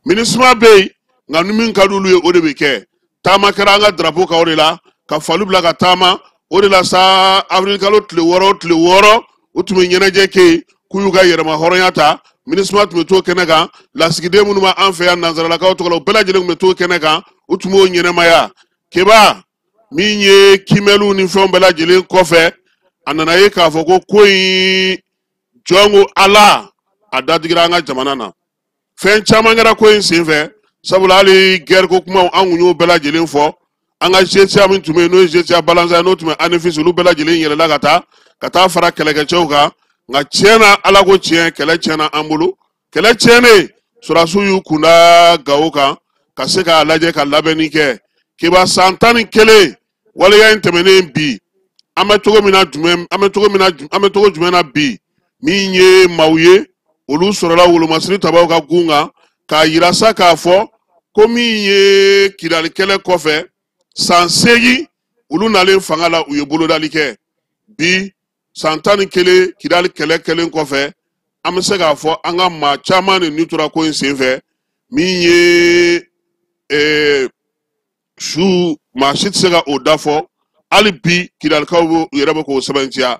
MINUSMA bɛ yen, nka ni min ka di olu ye, o de bɛ kɛ. Taama kɛra an ka drapeau kan o de la, ka fali bila ka taama o de la sa. Avril kalo tile 6 o tile 6, u tun bɛ ɲɛnajɛ kɛ yen k'u y'u ka yɛrɛma hɔrɔnya ta. MINUSMA tun bɛ t'o kɛnɛ kan. Lasigiden minnu b'an fɛ yan nansaralakaw tɔgɔ la, u bɛɛ lajɛlen tun bɛ t'o kɛnɛ kan, u tun b'o ɲɛnamaya. Keba, min ye kimɛliw ni fɛnw bɛɛ lajɛlen kɔfɛ, a nana ye k'a fɔ ko ko in jɔn ko Ala a dadigira an ka jamana na. Fɛn caman kɛra ko in senfɛ, sabula hali guerre ko kumaw, an kun y'o bɛɛ lajɛlen fɔ. An ka GCA min tun bɛ yen, n'o ye GCA Balanzan ye, n'o tun bɛ Anefis, olu bɛɛ lajɛlen yɛlɛla ka taa fara kɛlɛkɛcɛw kan. Nka tiɲɛ na, Ala ko tiɲɛ, kɛlɛ tiɲɛna an bolo. Kɛlɛ tiɲɛnen, sɔrɔdasiw y'u kunda Gawo kan ka se k'a lajɛ ka labɛnni kɛ. Keba, san 11 waleya in tɛmɛnen, bi an bɛ cogo min na jumɛn, an bɛ cogo min na, an bɛ cogo jumɛn na bi? Min ye maaw ye, olu sɔrɔla wolomasiri tabaw ka gun kan k'a yira sa k'a fɔ ko min ye Kidali kɛlɛ kɔfɛ san 8, olu nalen fanga la, u ye bolodali kɛ. Bi, san 11 Kidali kɛlɛ kɛlen kɔfɛ, an bɛ se k'a fɔ an ka maa caman de ni tora ko in senfɛ. Min ye Su maa si tɛ se ka o da fɔ hali bi Kidalikaw yɛrɛ bɛ k'o sɛbɛntiya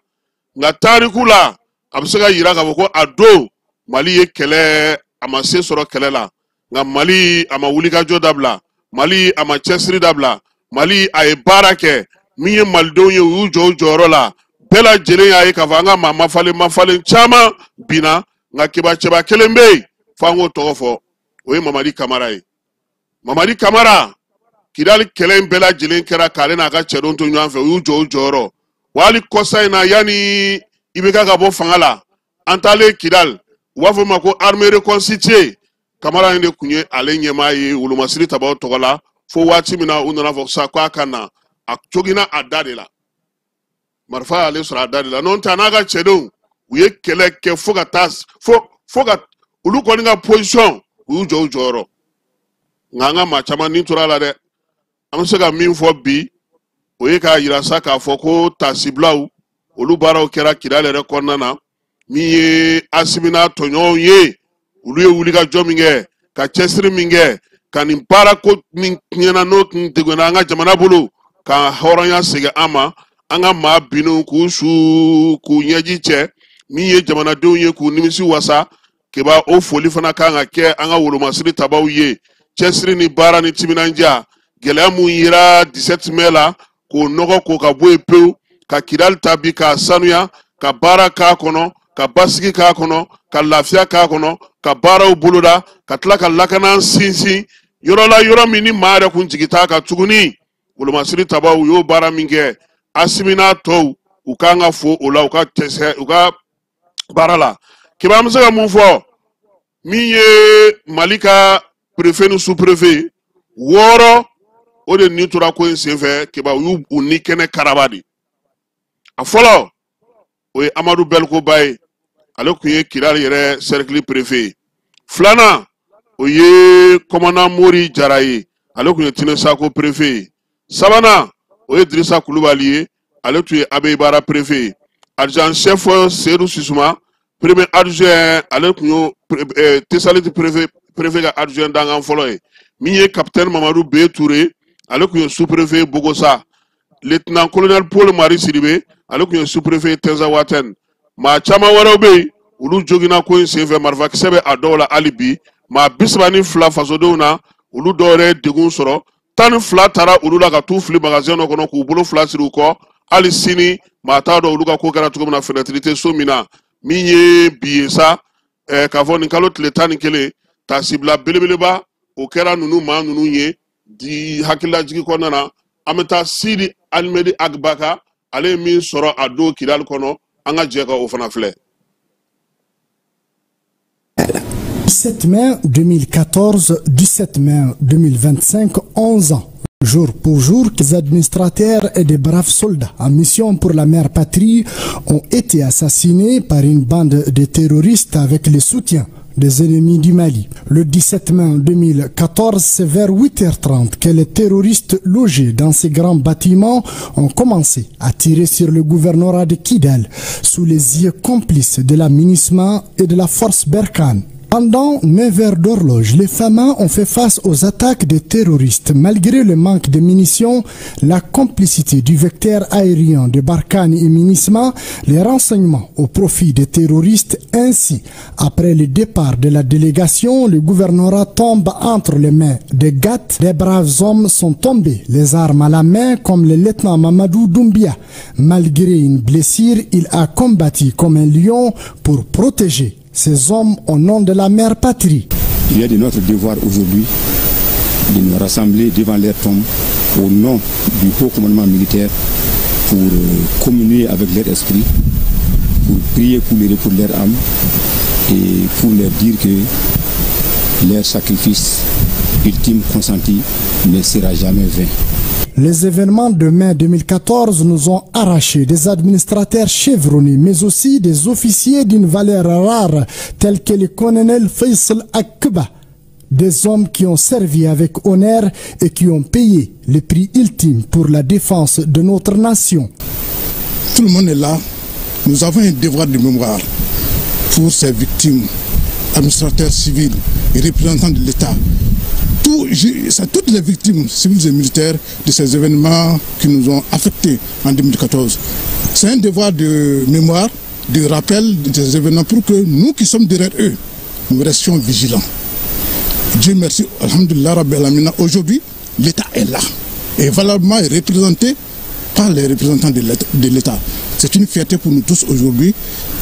nka tariku la a bɛ se ka yira k'a fɔ ko a don Mali ye kɛlɛ a ma se sɔrɔ kɛlɛ la nka Mali a ma wulikajɔ dabila Mali a ma cɛsiri dabila Mali a ye baara kɛ min ye malidenw ye u y'u jɔ u jɔyɔrɔ la bɛɛ lajɛlen y'a ye k'a fɔ an ka maa mafalen caman binna nka keba cɛba kelen bɛ yen f'an k'o tɔgɔ fɔ o ye Mamadi Kamara ye. Mamadi Kamara Kidali kɛlɛ in bɛɛ lajɛlen kɛra k'ale n'a ka cɛdenw to ɲɔgɔn fɛ u y'u jɔ u jɔyɔrɔ wa hali kɔsa in na yanni IBK ka bɔ fanga la an taalen Kidali u b'a fɔ ma ko armée reconstituée Kamara in de tun ye ale ɲɛmaa ye wolomasiri tabaw tɔgɔ la fo waati min na u nana fɔ sa k'a ka na a joginna a da de la marifa y'ale sɔrɔ a da de la n'o tɛ a n'a ka cɛdenw u ye kɛlɛ kɛ fo ka taa fo ka olu kɔni ka position u y'u jɔ u jɔyɔrɔ nka an ka maa caman ni tora a la dɛ an bɛ se ka min fɔ bi o ye k'a yira sa k'a fɔ ko taasibilaw olu baaraw kɛra Kidali yɛrɛ kɔnɔna na min ye Asimi n'a tɔɲɔgɔnw ye olu ye wulikajɔ min kɛ ka cɛsiri min kɛ ka nin baarako min tiɲɛna n'o tun degunna an ka jamana bolo ka hɔrɔnya segin an ma an ka maa binnenw k'u su k'u ɲɛji cɛ min ye jamanadenw ye k'u nimisi wasa keba o foli fana kan ka kɛ an ka wolomasiri tabaw ye cɛsiri ni baara ni timinandiya gɛlɛya mun yera 17 mai la k'o nɔgɔ k'o ka bɔ yen pewu ka Kidali ta bi k'a sanuya ka baara k'a kɔnɔ ka basigi k'a kɔnɔ ka lafiya k'a kɔnɔ ka baaraw boloda ka tila ka lakana sinsin yɔrɔ la yɔrɔ min ni maa yɛrɛ kun jigi t'a kan tuguni wolomasiri tabaw u y'o baara min kɛ Asimi n'a tɔw u kan ka fo o la u ka cɛsɛ u ka baara la keba an bɛ se ka mun fɔ min ye Mali ka préfet ni sous-préfet 6 o de ni tora ko in senfɛ keba u y'u ni kɛnɛ karaba de a fɔlɔ o ye Amadu Belkoba ye ale tun ye Kidali yɛrɛ cercle préfet ye filanan o ye commandant Mori Jara ye ale tun ye Tinesako préfet ye sabanan o ye Dirisa Kulubali ye ale tun ye Abeyibara préfet ye adjoint chef Seydou Sisuma premier adjoint ale tun y'o Tesaliti préfet ka adjoint dankan fɔlɔ ye min ye capitaine Mamadu B Touré ale tun ye sous-préfet Bogosa lieutenant colonel Paul Marie Sidibe ale tun ye sous-préfet Tinzawatène maa caman wɛrɛw bɛ yen olu joginna ko in senfɛ marifakisɛ bɛ a dɔw la hali bi maa 32 fasodenw na olu dɔw yɛrɛ ye degun sɔrɔ 12 taara olu la ka t'u fili magasin dɔ kɔnɔ k'u bolo fila siri u kɔ hali sini maa t'a dɔn olu ka ko kɛra cogo min na fenêtre tɛ so min na min ye bi ye sa k'a fɔ nin kalo tile 11 taasibila belebeleba o kɛra ninnu maa ninnu ye di hakililajigi kɔnɔna na an bɛ taa Sidi Alimedi Agbaka ale ye min sɔrɔ a don Kidali kɔnɔ an ka jɛ ka o fana filɛ. 17 mai 2014, 17 mai 2025, 11 ans. Jour pour jour, des administrateurs et des braves soldats en mission pour la mère patrie ont été assassinés par une bande de terroristes avec le soutien des ennemis du Mali. Le 17 mai 2014, c'est vers 8h30 que les terroristes logés dans ces grands bâtiments ont commencé à tirer sur le gouvernorat de Kidal sous les yeux complices de la MINUSMA et de la force Berkane. Pendant 9 heures d'horloge, les FAMA ont fait face aux attaques des terroristes. Malgré le manque de munitions, la complicité du vecteur aérien de Barkhane et MINUSMA, les renseignements au profit des terroristes. Ainsi, après le départ de la délégation, le gouvernorat tombe entre les mains des GATT. Des braves hommes sont tombés, les armes à la main, comme le lieutenant Mamadou Doumbia. Malgré une blessure, il a combattu comme un lion pour protéger ces hommes au nom de la mère patrie. Il est de notre devoir aujourd'hui de nous rassembler devant leur tombe au nom du haut commandement militaire pour communier avec leur esprit, pour prier pour les repos de leur âme et pour leur dire que leur sacrifice ultime consenti ne sera jamais vain. Les événements de mai 2014 nous ont arraché des administrateurs chevronnés, mais aussi des officiers d'une valeur rare, tels que le colonel Faisal Akba, des hommes qui ont servi avec honneur et qui ont payé le prix ultime pour la défense de notre nation. Tout le monde est là. Nous avons un devoir de mémoire pour ces victimes, administrateurs civils et représentants de l'État. C'est toutes les victimes civiles et militaires de ces événements qui nous ont affectés en 2014. C'est un devoir de mémoire, de rappel de ces événements pour que nous qui sommes derrière eux, nous restions vigilants. Dieu merci, alhamdoulilah rabbil alamina, aujourd'hui, l'État est là et valablement est représenté par les représentants de l'État. C'est une fierté pour nous tous aujourd'hui.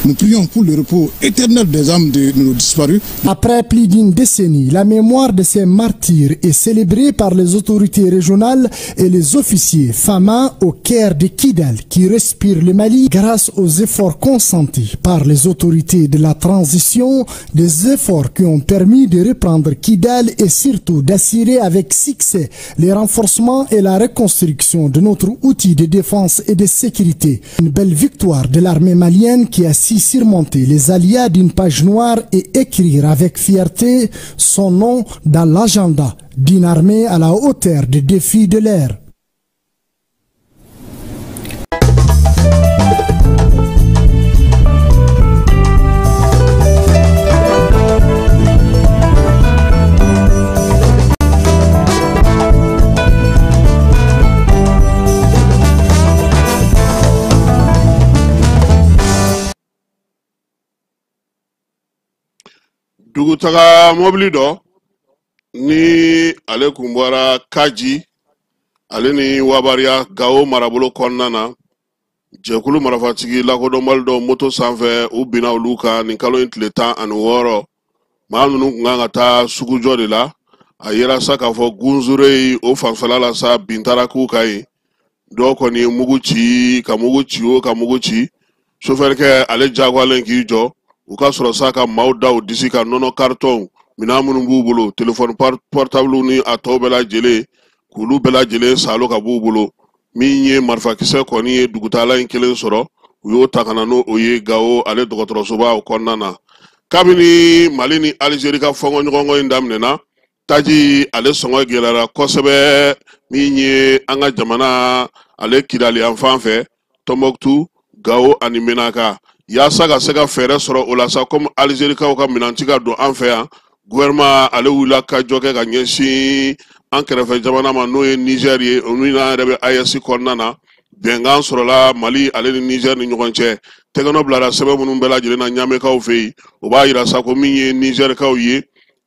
Nous prions pour le repos éternel des âmes de nos disparus. Après plus d'une décennie, la mémoire de ces martyrs est célébrée par les autorités régionales et les officiers FAMA au Caire de Kidal qui respire le Mali grâce aux efforts consentis par les autorités de la transition, des efforts qui ont permis de reprendre Kidal et surtout d'assurer avec succès les renforcements et la reconstruction de notre outil de défense et de sécurité. Une belle victoire de l'armée malienne qui a su surmonter les aléas d'une page noire et écrire avec fierté son nom dans l'agenda d'une armée à la hauteur des défis de l'ère. Dugutaga mobili dɔ ni ale kun bɔra Kaji ale ni Wabariya Gawo marabolo kɔnɔna na, jɛkulu marifatigi lakodɔnbali dɔ moto sanfɛ u binna olu kan nin kalo in tile 16. Maa ninnu kun kan ka taa sugujɔ de la. A yera sa k'a fɔ Gunzure o fanfɛla la sa bin taara k'u kan yen. Dɔw kɔni ye mugu ci ka mugu ci o ka mugu ci. Sofɛrikɛ ale jagoyalen k'i jɔ. U ka sɔrɔ sa ka maaw da u disi ka nɔnɔ karitɔnw minɛn minnu b'u bolo telefɔni portable ni a tɔw bɛɛ lajɛlen k'olu bɛɛ lajɛlen salo ka b'u bolo. Min ye marifakisɛ kɔni ye dugutaala in kelen sɔrɔ, u y'o ta ka na n'o ye Gawo ale dɔgɔtɔrɔsoba o kɔnɔna na. Kabini Mali ni Alizeri ka fɔnkɔɲɔgɔnkɔ in daminɛna, taji ale sɔngɔ gɛlɛyara kosɛbɛ. Min ye an ka jamana ale Kidali yan fan fɛ, Tɔnbɔkutu, Gawo ani Menaka. Yaasa ka se ka fɛɛrɛ sɔrɔ o la sa, komi Alizerikaw ka minɛnci ka don an fɛ yan, gouvernement ale wulila ka jɔ kɛ ka ɲɛsin an kɛrɛfɛ jamana ma n'o ye Niger ye, o min n'an yɛrɛ bɛ AES kɔnɔna na. Bɛnkan sɔrɔla Mali ale ni Niger ni ɲɔgɔn cɛ. Tɛgɛnɔ bilara sɛbɛn minnu bɛɛ lajɛlen na Ɲamekaw fɛ yen, o b'a yira sa ko min ye Nigerkaw ye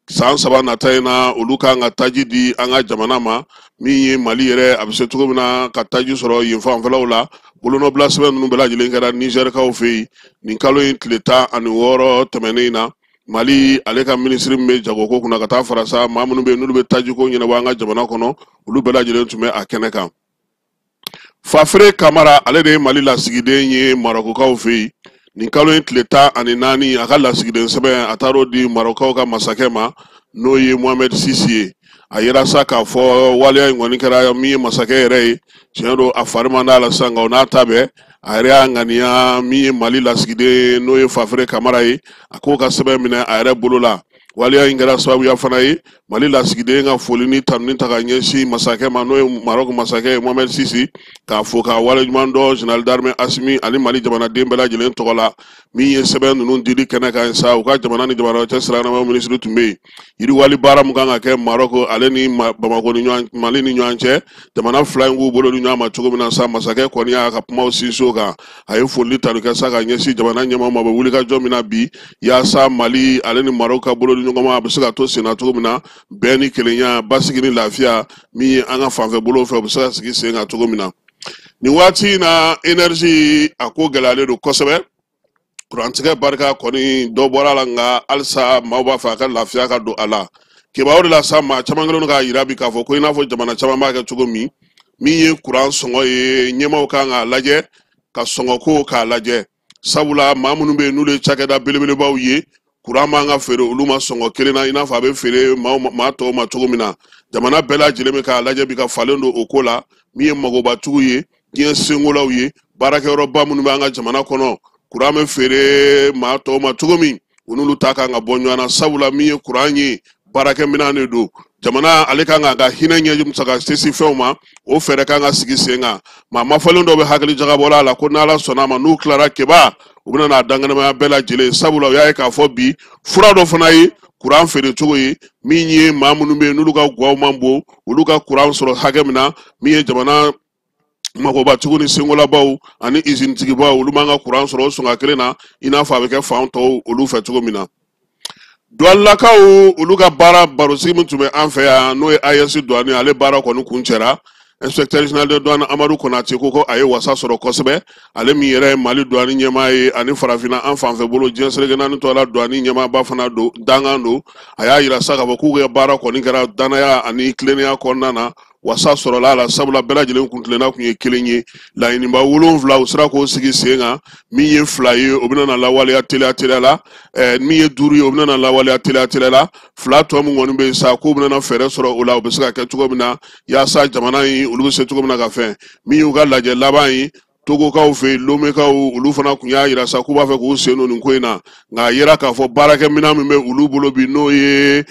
san 3 nata in na, olu kan ka taji di an ka jamana ma. Min ye Mali yɛrɛ a bɛ se cogo min na ka taji sɔrɔ yen fanfɛlaw la, bolonɔbila sɛbɛn ninnu bɛɛ lajɛlen kɛra Nizɛrikaw fɛ yen nin kalo in tile 16 tɛmɛnen in na. Mali ale ka minisiri min bɛ jagoko kunna ka taa fara sa maa minnu bɛ yen n'olu bɛ tajiko ɲɛnabɔ an ka jamana kɔnɔ, olu bɛɛ lajɛlen tun bɛ a kɛnɛ kan. Fafere Kamara ale de ye Mali lasigiden ye Marɔkukaw fɛ yen nin kalo in tile 14. A ka lasigiden sɛbɛn a taar'o di Marɔkukaw ka masakɛ ma n'o ye Mohamed Sisi ye. A yera sa k'a fɔ waleya in kɔni kɛra min ye masakɛ yɛrɛ ye, tiɲɛ don a fari man d'a la sisan, nka o n'a ta bɛɛ a yɛrɛ y'a ŋaniya min ye Mali lasigiden n'o ye Fafere Kamara ye, a k'o ka sɛbɛn minɛ a yɛrɛ bolo la. Waleya in kɛra sababuya fana ye Mali lasigiden ka foli ni tanuni ta ka ɲɛsin masakɛ ma n'o ye Marɔku masakɛ ye Mohamed Sisi, k'a fo k'a waleɲuman dɔn général d'armée Asimi ani Mali jamanaden bɛɛ lajɛlen tɔgɔ la. Min ye sɛbɛn ninnu dili kɛnɛ kan sa, u ka jamana ni jamana cɛ siranama minisiri tun bɛ yen. Yiriwali baara min kan ka kɛ Marɔku ale ni Bamakɔ ni ɲɔgɔn Mali ni ɲɔgɔn cɛ, jamana fila in k'u bolo di ɲɔgɔn ma cogo min na sa, masakɛ kɔni y'a ka kumaw sinsin o kan. A ye foli tanu kɛ sa ka ɲɛsin jamana ɲɛmaaw ma, u bɛ wulikajɔ min na bi yaasa Mali ale ni Marɔku ka bolo di ɲɔgɔn ma a bɛ se ka to senna cogo min na, bɛn ni kelenya, basigi ni lafiya min ye an ka fanfɛ bolo fɛ, u bɛ se ka sigi sen kan cogo min na. Nin waati in na énergie a ko gɛlɛyalen don kosɛbɛ. Kurantigɛ barika kɔni dɔ bɔra a la, nka halisa maaw b'a fɛ a ka lafiya ka don a la. Kibaru de la sa, maa caman kɛlen don k'a yira bi k'a fɔ ko i n'a fɔ jamana caman b'a kɛ cogo min, min ye kuran sɔngɔ ye, ɲɛmaaw kan k'a lajɛ ka sɔngɔko k'a lajɛ. Sabula maa minnu bɛ yen n'olu ye cakɛda belebelebaw ye, kuran man ka feere olu ma sɔngɔ kelen na i n'a fɔ a bɛ feere maa tɔw ma cogo min na. Jamana bɛɛ lajɛlen bɛ k'a lajɛ bi ka falen don o ko la. Min ye magobatigiw ye, diɲɛ senkolaw ye, baarakɛyɔrɔba minnu bɛ an ka jamana kɔnɔ, kuran bɛ feere maa tɔw ma cogo min, u n'olu ta kan ka bɔ ɲɔgɔn na. Sabula min ye kuran ye, baarakɛminɛn de don. Jamana ale kan k'a ka hinɛ ɲɛji musaka sesi fɛnw ma, o fɛɛrɛ kan ka sigi sen kan. Maa mafalen dɔw bɛ hakili jagabɔla a la ko n'Ala sɔnna a ma, n'u tilara keba, u bɛna n'a dankɛnɛmaya bɛɛ lajɛlen. Sabula u y'a ye k'a fɔ bi fura dɔ fana ye Kuran feere cogo ye min ye, maa minnu bɛ yen n'olu ka guwaw man bon, olu ka kuran sɔrɔ hakɛ min na, min ye jamana magobatigiw ni senkolabaw ani izinitigibaw, olu man ka kuran sɔrɔ o sɔngɔ kelen na i n'a fɔ a bɛ kɛ fan tɔw olu fɛ cogo min na. Douanelakaw olu ka baara barosigi min tun bɛ an fɛ yan, n'o ye AES douane, ale baara kɔni kuncɛra. Inspecteur général de douane Amadu Konate ko a ye wasa sɔrɔ kosɛbɛ. Ale min yɛrɛ ye Mali douane ɲɛmaa ye ani farafinna an fanfɛ bolo diɲɛ seleke naani tɔ la douane ɲɛmaaba fana don, dankan don. A y'a yira sa k'a fɔ k'u ka baara kɔni kɛra danaya ani tilennenya kɔnɔna na, wasa sɔrɔla a la, sabula bɛɛ lajɛlen kuntilenna kun ye kelen ye. Laɲiniba 7 u sera k'o sigi sen kan. Min ye 2 ye, o bɛna na lawaleya teliya teliya la. Min ye 5 ye, o bɛna na lawaleya teliya teliya la. 2 tɔ min kɔni bɛ yen sa, k'u bɛna na fɛɛrɛ sɔrɔ o la, o bɛ se ka kɛ cogo min na yaasa jamana in olu bɛ se cogo min na ka fɛn. Min y'u ka lajɛ laban ye Togokaw fɛ yen, Lomekaw, olu fana tun y'a yira sa k'u b'a fɛ k'u sen don nin ko in na, nka a yera k'a fɔ baarakɛminɛn min bɛ olu bolo bi, n'o ye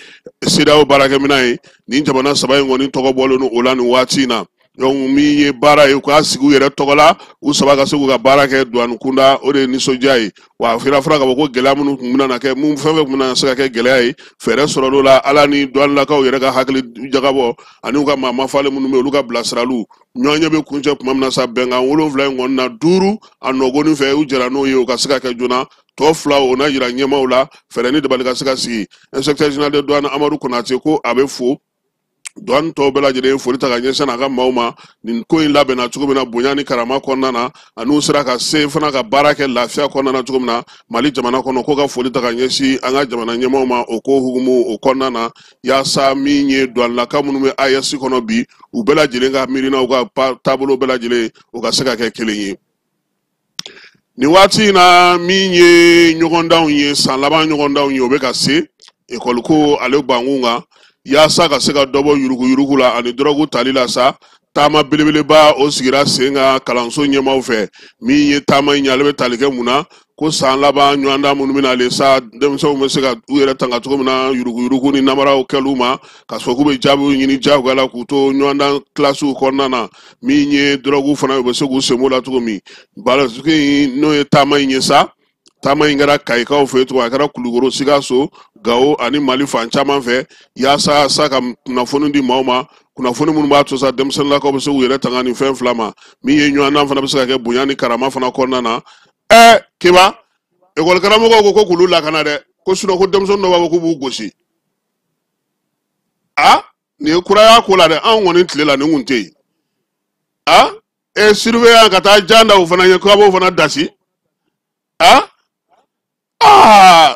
CEDEAO baarakɛminɛn ye, nin jamana 3 in kɔni tɔgɔ bɔlen don o la nin waati in na. Donc min ye baara ye, u k'a sigi u yɛrɛ tɔgɔ la, u 3 ka se k'u ka baara kɛ douane kunda, o de ye nisɔndiya ye. Wa a fɔra k'a fɔ ko gɛlɛya minnu tun bɛna kɛ, mun fɛn fɛn tun bɛna se ka kɛ gɛlɛya ye, fɛɛrɛ sɔrɔla o la. Ala ni douanelakaw yɛrɛ ka hakili jagabɔ ani u ka maa mafalen minnu bɛ olu ka bilasiraliw, ɲɔgɔnye bɛ kuncɛ tuma min na sa, bɛnkan 7 in kɔni na, 5 a nɔgɔnin fɛ u jɛra n'o ye, o ka se ka kɛ joona. Tɔ 2 o na yira ɲɛmaaw la, fɛɛrɛ ni dabali ka se ka sigi. Inspecteur général de douane Amadu Konate ko a bɛ fo douane tɔw bɛɛ lajɛlen, foli ta ka ɲɛsin a ka maaw ma nin ko in labɛnna cogo min na bonya ni karama kɔnɔna na, ani u sera ka se fana ka baara kɛ lafiya kɔnɔna na cogo min na Mali jamana kɔnɔ. Ko ka foli ta ka ɲɛsin an ka jamana ɲɛmaaw ma o ko hukumu o kɔnɔna na, yaasa min ye douanelaka minnu bɛ AES kɔnɔ bi, u bɛɛ lajɛlen ka miirinaw ka taabolo bɛɛ lajɛlen o ka se ka kɛ kelen ye. Nin waati in na, min ye ɲɔgɔndanw ye, san laban ɲɔgɔndanw ye, o bɛ ka se ekɔli ko ale bankun kan, yaasa ka se ka dɔ bɔ yuruguyurugu la ani dɔrɔgu tali la sa. Taama belebeleba o sigira sen kan kalanso ɲɛmaaw fɛ. Min ye taama in ye, ale bɛ tali kɛ mun na? Ko san laban ɲɔgɔndan minnu bɛna ale sa, denmisɛnw bɛ se ka u yɛrɛ tanga cogo min na yuruguyurugu ni namaraw kɛliw ma, ka sɔrɔ k'u bɛ jaabiw ɲini diyagoya la k'u to ɲɔgɔndan kilasiw kɔnɔna na. Min ye dɔrɔgu fana, u bɛ se k'u sen b'o la cogo min. Balosigi in n'o ye taama in ye sa, taama in kɛra Kayikaw fɛ yen tugun, a kɛra Kulukoro, Sikaso, Gawo ani Mali fan caman fɛ, yaasa sa ka kunnafoni di maaw ma, kunnafoni minnu b'a to sa denmisɛnninlakaw bɛ se k'u yɛrɛ tanga nin fɛn 2 ma. Min ye ɲɔgɔndan fana bɛ se ka kɛ bonya ni karama fana kɔnɔna na. Keba, ekɔli karamɔgɔw ko k'olu lakana dɛ, ko sinɔn ko denmisɛnnin dɔw b'a fɔ k'u b'u gosi. A nin ye kuraya ko la dɛ, anw kɔni tile la nin kun tɛ yen. A surveillant ka taa jan da o fana ɲɛ k'a b'o fana dasi. A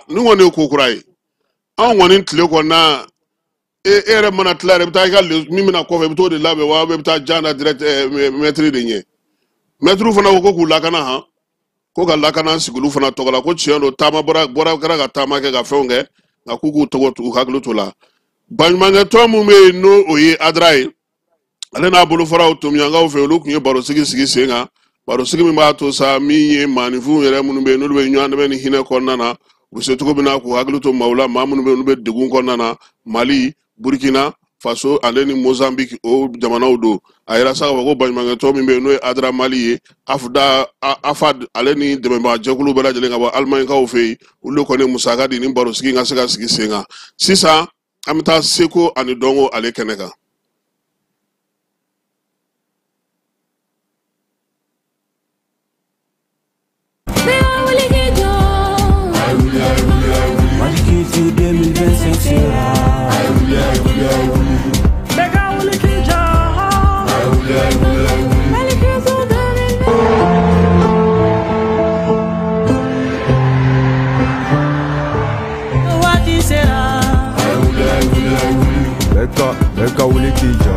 nin kɔni ye ko kura ye anw kɔni tile kɔnɔna. E yɛrɛ mana tila yɛrɛ, i bɛ taa i ka min bɛna kɔfɛ, i bɛ t'o de labɛn wa, i bɛ taa jan da direct mɛtiri de ɲɛ. Mɛtiriw fana ko k'u lakana han, ko ka lakana sigiliw fana tɔgɔ la, ko tiɲɛ don taama bɔra kɛra ka taama kɛ ka fɛnw kɛ, nka k'u k'u tɔgɔ u hakili t'o la. Baɲumankɛ tɔn min bɛ yen n'o o ye ADRA ye, ale n'a bolofaraw Tomiɲankaw fɛ, olu tun ye barosigi sigi sen kan, barosigi min b'a to sa min ye maaninfinw yɛrɛ minnu bɛ yen n'olu bɛ ɲɔgɔn dɛmɛ ni hinɛ kɔnɔna na, u bɛ se cogo min na k'u hakili to maaw la, maa minnu bɛ yen n'olu bɛ degun kɔnɔna na. Mali, Burkina Faso ale ni Mozambique o jamanaw don. A yɛrɛ sa k'a fɔ ko baɲumankɛ tɔn min bɛ yen n'o ye ADRA Mali ye, AFDA, AFAD ale ni dɛmɛbagajɛkulu bɛɛ lajɛlen ka bɔ Alimaɲikaw fɛ yen, olu de kɔni ye musaka di ni barosigi in ka se ka sigi sen kan. Sisan an bɛ taa seko ani dɔnko ale kɛnɛ kan. Mali Culture 2025 sera. Waati sera. Bɛɛ ka wuli k'i jɔ.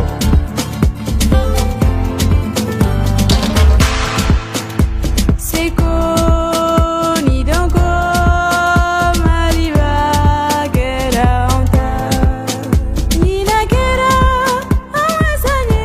Seko ni dɔnko Maliba kɛra anw ta, ɲinan kɛra an wasa ye.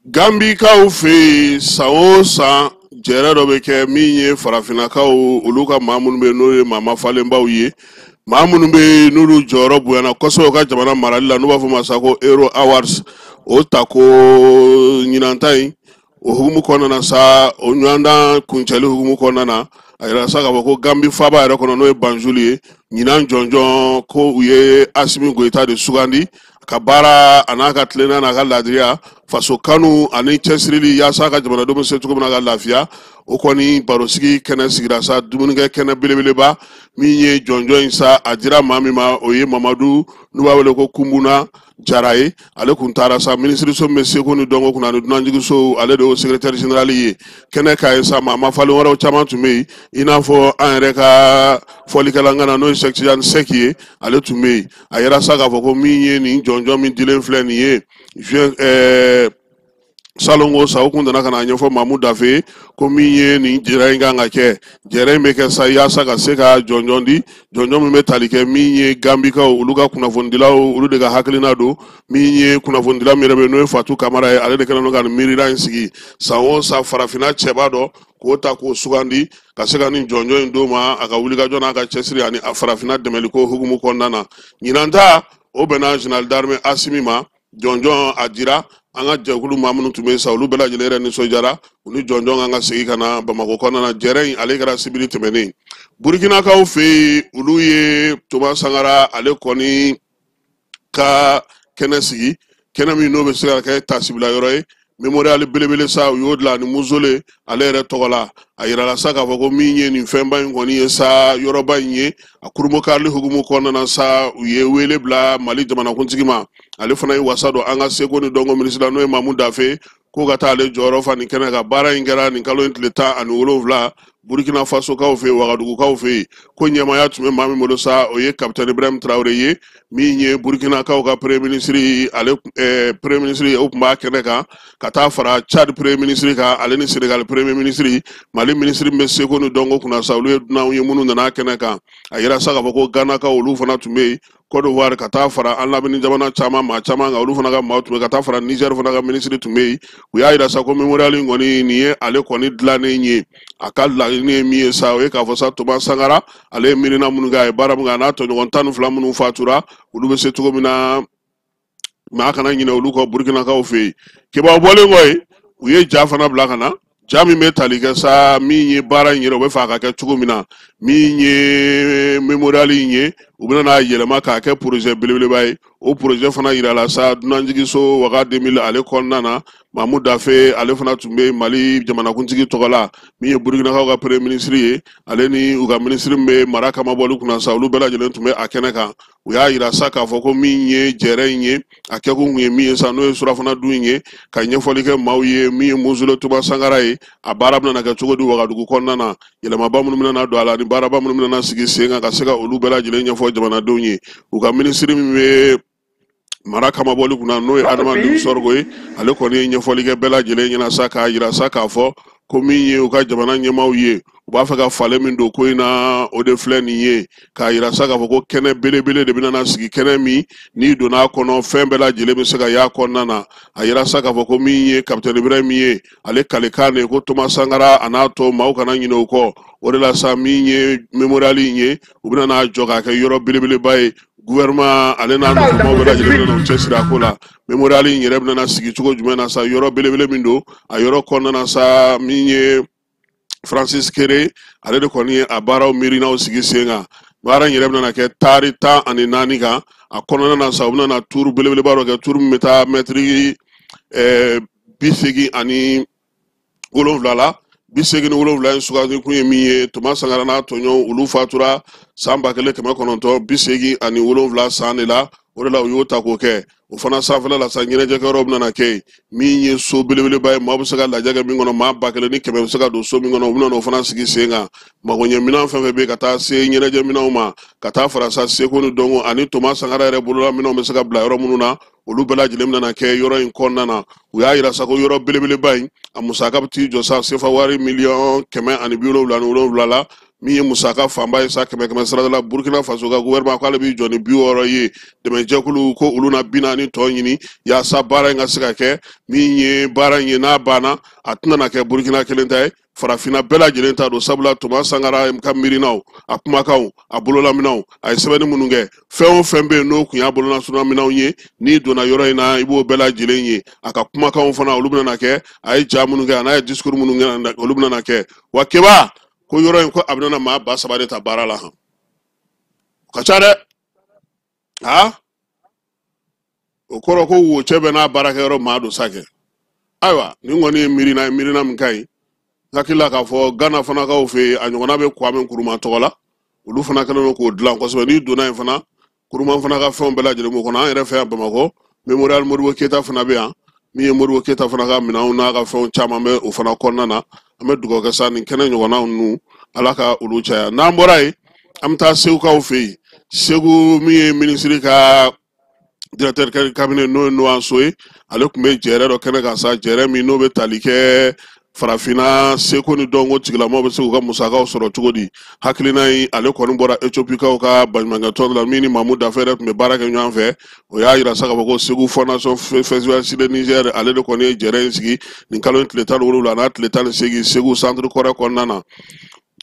Gambikaw fɛ yen, san o san jɛrɛ dɔ bɛ kɛ min ye farafinnakaw olu ka maa minnu bɛ yen n'o ye maa mafalenbaw ye, maa minnu bɛ yen n'olu jɔyɔrɔ bonyana kosɛbɛ u ka jamana marali la, n'u b'a fɔ ma sa ko Hero Awards. O ta ko ɲinan ta in, o hukumu kɔnɔna na sa, o ɲɔgɔndan kuncɛli hukumu kɔnɔna na, a yira sa k'a fɔ ko Gambi faaba yɛrɛ kɔnɔ, n'o ye Banjul ye, ɲinan jɔnjɔn ko u ye Asimi Goyita de sugandi ka baara a n'a ka tilennenya n'a ka laadiriya, faso kanu ani cɛsirili, yaasa ka jamanadenw bɛ se cogo min na ka lafiya. O kɔni barosigi kɛnɛ sigira sa, dumunikɛ kɛnɛ belebeleba min ye jɔnjɔn in sa, a dira maa min ma, o ye Mamadu, n'u b'a wele ko Kunbuna Jara ye. Ale kun taara sa minisiriso min bɛ seko ni dɔnko kunna ani dunanjiginsow, ale de y'o secrétaire général ye. Kɛnɛ kan ye sa, maa mafalen wɛrɛw caman tun bɛ yen, i n'a fɔ an yɛrɛ ka fɔlikɛla ŋana, n'o ye Sɛki Tijani Sɛki ye, ale tun bɛ yen. A yira sa k'a fɔ ko min ye nin jɔnjɔn min dilen filɛ nin ye juin salongo sa, o kun nana ka na ɲɛfɔ Mamu Dafe ko min ye nin jɛrɛ in kan ka kɛ, jɛrɛ in bɛ kɛ sa yaasa ka se ka jɔnjɔn di, jɔnjɔn min bɛ tali kɛ min ye Gambikaw olu ka kunnafonidilaw, olu de ka hakilina don. Min ye kunnafonidila min yɛrɛ bɛ yen, n'o ye Fatu Kamara ye, ale de kɛlen don ka nin miirina in sigi. San o san, farafinna cɛba dɔ k'o ta k'o sugandi ka se ka nin jɔnjɔn in d'o ma, a ka wulikajɔ n'a ka cɛsiri ani a farafinna dɛmɛliko hukumu kɔnɔna na. Ɲinan ta, o bɛnna général d'armée Asimi ma. Jɔnjɔn a dira an ka jɛkulu maa minnu tun bɛ sa, olu bɛɛ lajɛlen yɛrɛ nisɔndiyara, u ni jɔnjɔn kan ka segin ka na Bamakɔ kɔnɔna na. Jɛrɛ in, ale kɛra sibiri tɛmɛnen. Burukinakaw fɛ yen, olu ye Toma Sankara ale kɔni ka kɛnɛ sigi, kɛnɛ min n'o bɛ se ka kɛ tasibila yɔrɔ ye, mémorial belebele sa, u y'o dilan ani mausolée ale yɛrɛ tɔgɔ la. A yirala sa k'a fɔ ko min ye nin fɛnba in kɔni ye sa, yɔrɔba in ye, a kurunbonkarili hukumu kɔnɔna na sa, u ye wele bila Mali jamanakuntigi ma. Ale fana ye wasa don an ka seko ni dɔnko minisiri la, n'o ye Mamu Dafe, k'o ka taa ale jɔyɔrɔ fa nin kɛnɛ kan. Baara in kɛra nin kalo in tile 17 Burkina Fasokaw fɛ yen, Wagadugukaw fɛ yen. Ko ɲɛmaaya tun bɛ maa min bolo sa, o ye capitaine Ibrahim Traoré ye, min ye Burkinakaw ka premier ministre, ale premier ministre, o tun b'a kɛnɛ kan, ka taa fara Tchad premier ministre kan, ale ni Sénégal premier ministre. Mali ministre min bɛ seko ni dɔnko kunna sa, olu ye dunanw ye minnu nana kɛnɛ kan. A yira sa k'a fɔ ko Ghanakaw, olu fana tun bɛ yen, Côte d'Ivoire, ka taa fara an lamini jamana caman maa caman kan, olu fana ka maaw tun bɛ, ka taa fara Niger fana ka minisiri tun bɛ yen. U y'a yira sa ko mémorial in kɔni, nin ye ale kɔni dilannen ye. A ka laɲini ye min ye sa, o ye k'a fɔ sa Toma Sankara ale ye miirina minnu kɛ, a ye baara min kɛ, a n'a tɔɲɔgɔn 12 minnu fatura, olu bɛ se cogo min na maa kana ɲinɛ olu kɔ Burkinakaw fɛ yen. Kibaru bɔlen kɔ yen, u ye ja fana bila ka na, ja min bɛ tali kɛ sa min ye baara in yɛrɛ, u bɛ fɛ a ka kɛ cogo min na. Min ye mémorial in ye, u bɛna n'a yɛlɛma k'a kɛ projet belebeleba ye. O projet fana yirala sa dunanjiginso Waga 2000 ale kɔnɔna na. Mamu Dafe ale fana tun bɛ Mali jamanakuntigi tɔgɔ la, min ye Burkinakaw ka premier ministre ye, ale ni u ka ministre min bɛ mara kamabɔli kunna sa, olu bɛɛ lajɛlen tun bɛ a kɛnɛ kan. U y'a yira sa k'a fɔ ko min ye jɛrɛ in ye, a kɛkun kun ye min ye sa, n'o ye surafana dun in ye, ka ɲɛfɔli kɛ maaw ye min ye mausolée Toma Sankara ye, a baara bɛna kɛ cogo di Wagadugu kɔnɔna na, yɛlɛmaba minnu bɛna don a la, ani baaraba minnu bɛna sigi sen kan, ka se ka olu bɛɛ lajɛlen ɲɛfɔ jamanadenw ye. U ka minisiri min bɛ mara kamabɔli kunna, n'o ye Adama Sɔrɔko ye, ale kɔni ye ɲɛfɔli kɛ bɛɛ lajɛlen ɲɛna sa, k'a yira sa k'a fɔ ko min ye u ka jamana ɲɛmaaw ye, u b'a fɛ ka falen min don ko in na, o de filɛ nin ye, k'a yira sa k'a fɔ ko kɛnɛ belebele de bɛna sigi, kɛnɛ min n'i donna a kɔnɔ, fɛn bɛɛ lajɛlen bɛ se ka y'a kɔnɔna na. A yira sa k'a fɔ ko min ye capitaine Ibrahim ye, ale kalekan de ko Toma Sankara a n'a tɔ maaw kana ɲinɛ o kɔ. O de la sa, min ye mémorial in ye, u bɛna n'a jɔ k'a kɛ yɔrɔ belebeleba ye. Gouvernement ale n'a nɔfɛmaaw bɛɛ lajɛlen bɛna u cɛsiri a ko la. Mémorial in yɛrɛ bɛna sigi cogo jumɛn na sa, yɔrɔ belebele min don, a yɔrɔ kɔnɔna na sa, min ye Francis Kéré, ale de kɔni ye a baaraw miirinaw sigi sen kan. Baara in yɛrɛ bɛna kɛ taari 14 kan. A kɔnɔna na sa, u bɛna tuuru belebeleba dɔ kɛ, tuuru min bɛ taa mɛtiri 87 la. 87 in sugandi kun ye min ye, Toma Sankara n'a tɔɲɔgɔnw, olu fatura san 1987 san de la. O de la u y'o ta k'o kɛ. O fana sanfɛla la sa, ɲɛnajɛkɛyɔrɔ bɛna kɛ yen, min ye so belebeleba ye, maa bɛ se ka lajɛ kɛ min kɔnɔ, maa 1100 bɛ se ka don so min kɔnɔ, u bɛna o fana sigi sen kan. Magoɲɛminɛn fɛn fɛn bɛ yen, ka taa se ɲɛnajɛminɛnw ma, ka taa fara sa seko ni dɔnko ani Toma Sankara yɛrɛ bolola minɛnw bɛ se ka bila yɔrɔ minnu na, olu bɛɛ lajɛlen bɛna kɛ yɔrɔ in kɔnɔna na. U y'a yira sa ko yɔrɔ belebeleba in, a musaka bɛ t'i jɔ sa sefa wari 177 million la. Min ye musaka fanba ye sa 100 sarada la, Burkina Faso ka gouvernement k'ale b'i jɔ ni 60 ye. Dɛmɛjɛkulu ko olu na 40 tɔ ɲini yaasa baara in ka se ka kɛ. Min ye baara in ye n'a banna, a tɛna na kɛ Burkina kelen ta ye, farafinna bɛɛ lajɛlen ta don, sabula Thomas Sankara ka miirinaw, a kumakanw, a bololaminɛw, a ye sɛbɛnni minnu kɛ, fɛn o fɛn bɛ yen n'o tun y'a bololaminɛw ye, n'i donna yɔrɔ in na i b'o bɛɛ lajɛlen ye. A ka kumakanw fana olu bɛna na kɛ, a ye ja minnu kɛ a n'a ye discours minnu kɛ olu bɛna na kɛ. Wa Keba ko yɔrɔ in ko a bɛna maa 3000 de ta baara la han, o ka ca dɛ. O kɔrɔ ko wocɛ bɛ n'a baarakɛyɔrɔ maa don sa kɛ. Ayiwa, nin kɔni ye miirina ye, miirina min ka ɲi. Hakili la k'a fɔ Ghana fana kaw fɛ yen, a ɲɔgɔnna bɛ Kwame Nkrumah tɔgɔ la, olu fana kɛlen don k'o dilan kosɛbɛ. N'i donna yen fana, Nkrumah fana ka fɛnw bɛɛ lajɛlen b'o kɔnɔ. An yɛrɛ fɛ yan Bamakɔ, Memorial Modibo Keyita fana bɛ yan, min ye Modibo Keyita fana ka minɛnw n'a ka fɛnw caman bɛ o fana kɔnɔna na. An bɛ dugawu kɛ sa nin kɛnɛ ɲɔgɔnnaw ninnu, Ala ka olu caya. N'an bɔra yen, an bɛ taa Segukaw fɛ yen. Segu min ye minisiri ka directeur cabinet n'o ye Noanso ye, ale tun bɛ jɛrɛ dɔ kɛnɛ kan sa, jɛrɛ min n'o bɛ tali kɛ farafinna seko ni dɔnko tigilamɔgɔw bɛ se k'u ka musakaw sɔrɔ cogo di. Hakilina in ale kɔni bɔra Etiopikaw ka baɲumankɛ tɔn la, min ni Mamu Dafe yɛrɛ tun bɛ baara kɛ ɲɔgɔn fɛ. O y'a yira sa k'a fɔ ko Segu Fondation Festival Sud Niger ale de kɔni ye jɛrɛ in sigi nin kalo in tile 17 n'a tile 18 Segu centre kɔrɔ kɔnɔna na.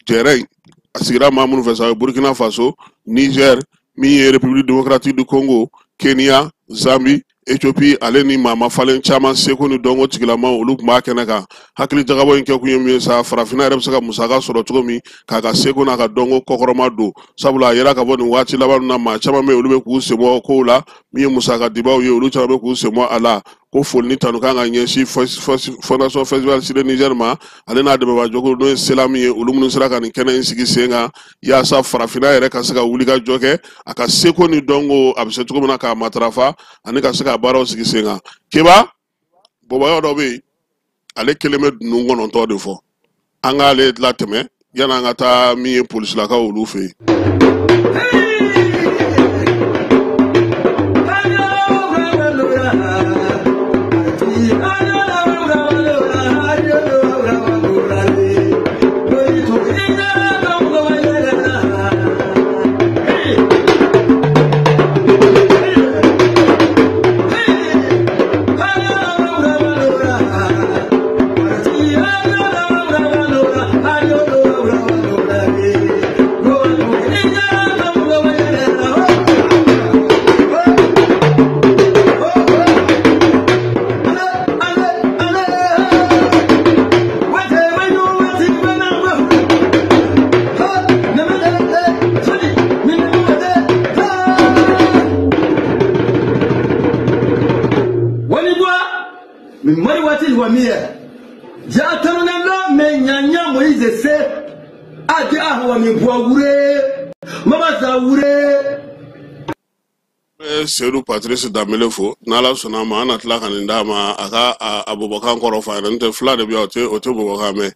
Jɛrɛ in a sigira maa minnu fɛ sa, o ye Burkina Faso, Niger, min ye République démocratique du Congo, Kenya, Zambie, Ethiopie, ale ni maa mafalen caman seko ni dɔnko tigilamaw olu tun b'a kɛnɛ kan. Hakili jagabɔ in kɛkun ye min ye sa, farafinna yɛrɛ bɛ se ka musaka sɔrɔ cogo min k'a ka seko n'a ka dɔnko kɔkɔrɔma don, sabula a yera k'a fɔ nin waati laban ninnu na maa caman bɛ yen olu bɛ k'u sen bɔ kow la. Min ye musaka dibaw ye, olu caman bɛ k'u sen bɔ a la. Ko foli ni tanu kan ka ɲɛsin Fondation Festival Sud Niger ma, ale n'a dɛmɛbaa n'o ye Selam ye, olu minnu sera ka nin kɛnɛ in sigi sen kan yaasa farafinna yɛrɛ ka se ka wuli ka jɔ kɛ a ka seko ni dɔnko a bɛ se cogo min na k'a matarafa ani ka se ka baaraw sigi sen kan. Keba bɔbɔyɔ dɔ bɛ yen, ale kelen bɛ dunun 9 de fɔ, an k'ale latɛmɛ yanni an ka taa min ye polisilakaw olu fɛ yen. Seydou Patrice Dambélé fo, n'Ala sɔnna ma an na tila ka nin d'a ma a ka a bɔbɔkan kɔrɔ f'a ɲɛna, n'o tɛ fila de bɛ yan, o tɛ bɔbɔkan mɛn.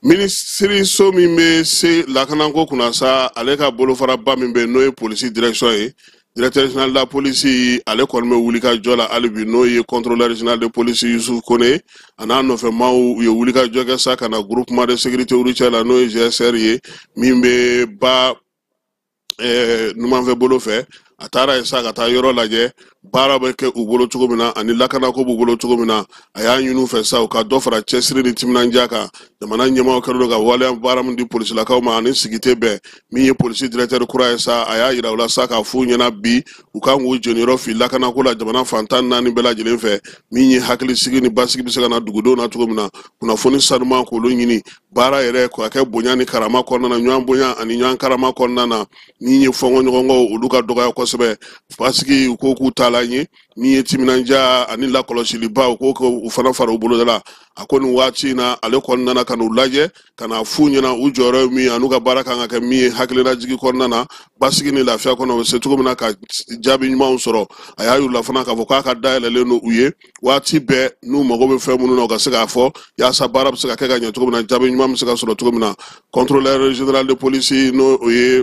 Minisiriso min bɛ se lakanako kunna sa, ale ka bolofaraba min bɛ yen n'o ye polisi direction ye, directeur général de la police ale kɔni bɛ wuli ka jɔ la hali bi, n'o ye contrôleur général de police Youssouf Kone, a n'a nɔfɛmaw u ye wuli ka jɔ kɛ sa ka na groupement de sécurité routière la n'o ye GSR ye, min bɛ ba numanfɛ bolo fɛ. A taara yen sa ka taa yɔrɔ lajɛ baara bɛ kɛ u bolo cogo min na ani lakanako b'u bolo cogo min na. A y'a ɲini u fɛ sa u ka dɔ fara cɛsiri ni timinandiya kan. Jamana ɲɛmaaw kɛlen don ka waleya baara min di polisilakaw ma ani sigi tɛ bɛn. Min ye polisi directeur kura ye sa, a y'a yira u la sa k'a f'u ɲɛna bi u kan k'u jeniyɔrɔ fi lakanako la jamana fan 14 bɛɛ lajɛlen fɛ. Min ye hakilisigi ni basigi bɛ se ka na dugudenw na cogo min na, kunnafoni sanuman k'olu ɲini, baara yɛrɛ k'a kɛ bonya ni karama kɔnɔna na, ɲɔgɔn bonya ani ɲɔgɔn karama kɔnɔna na. Min ye fɔnkɔɲɔgɔnkɔw olu ka dɔgɔya kosɛbɛ, basigi u ko k'u taalan ye. Min ye timinandiya ani lakɔlɔsiliba u ko k'u fana fara u boloda la. A ko nin waati in na ale kɔni nana ka n'u lajɛ ka n'a f'u ɲɛna u jɔyɔrɔ ye min ye an'u ka baara kan ka kɛ min ye hakililajigi kɔnɔna na, basigi ni lafiya kɔnɔ u bɛ se cogo min na ka jaabi ɲumanw sɔrɔ. A y'a yir'u la fana k'a fɔ k'a ka dayɛlɛlen don u ye waati bɛɛ, n'u mago bɛ fɛn minnu na u ka se k'a fɔ yaasa baara bɛ se ka kɛ ka ɲɛ cogo min na, jaabi ɲuman bɛ se ka sɔrɔ cogo min na. Contrôleur général de police n'o o ye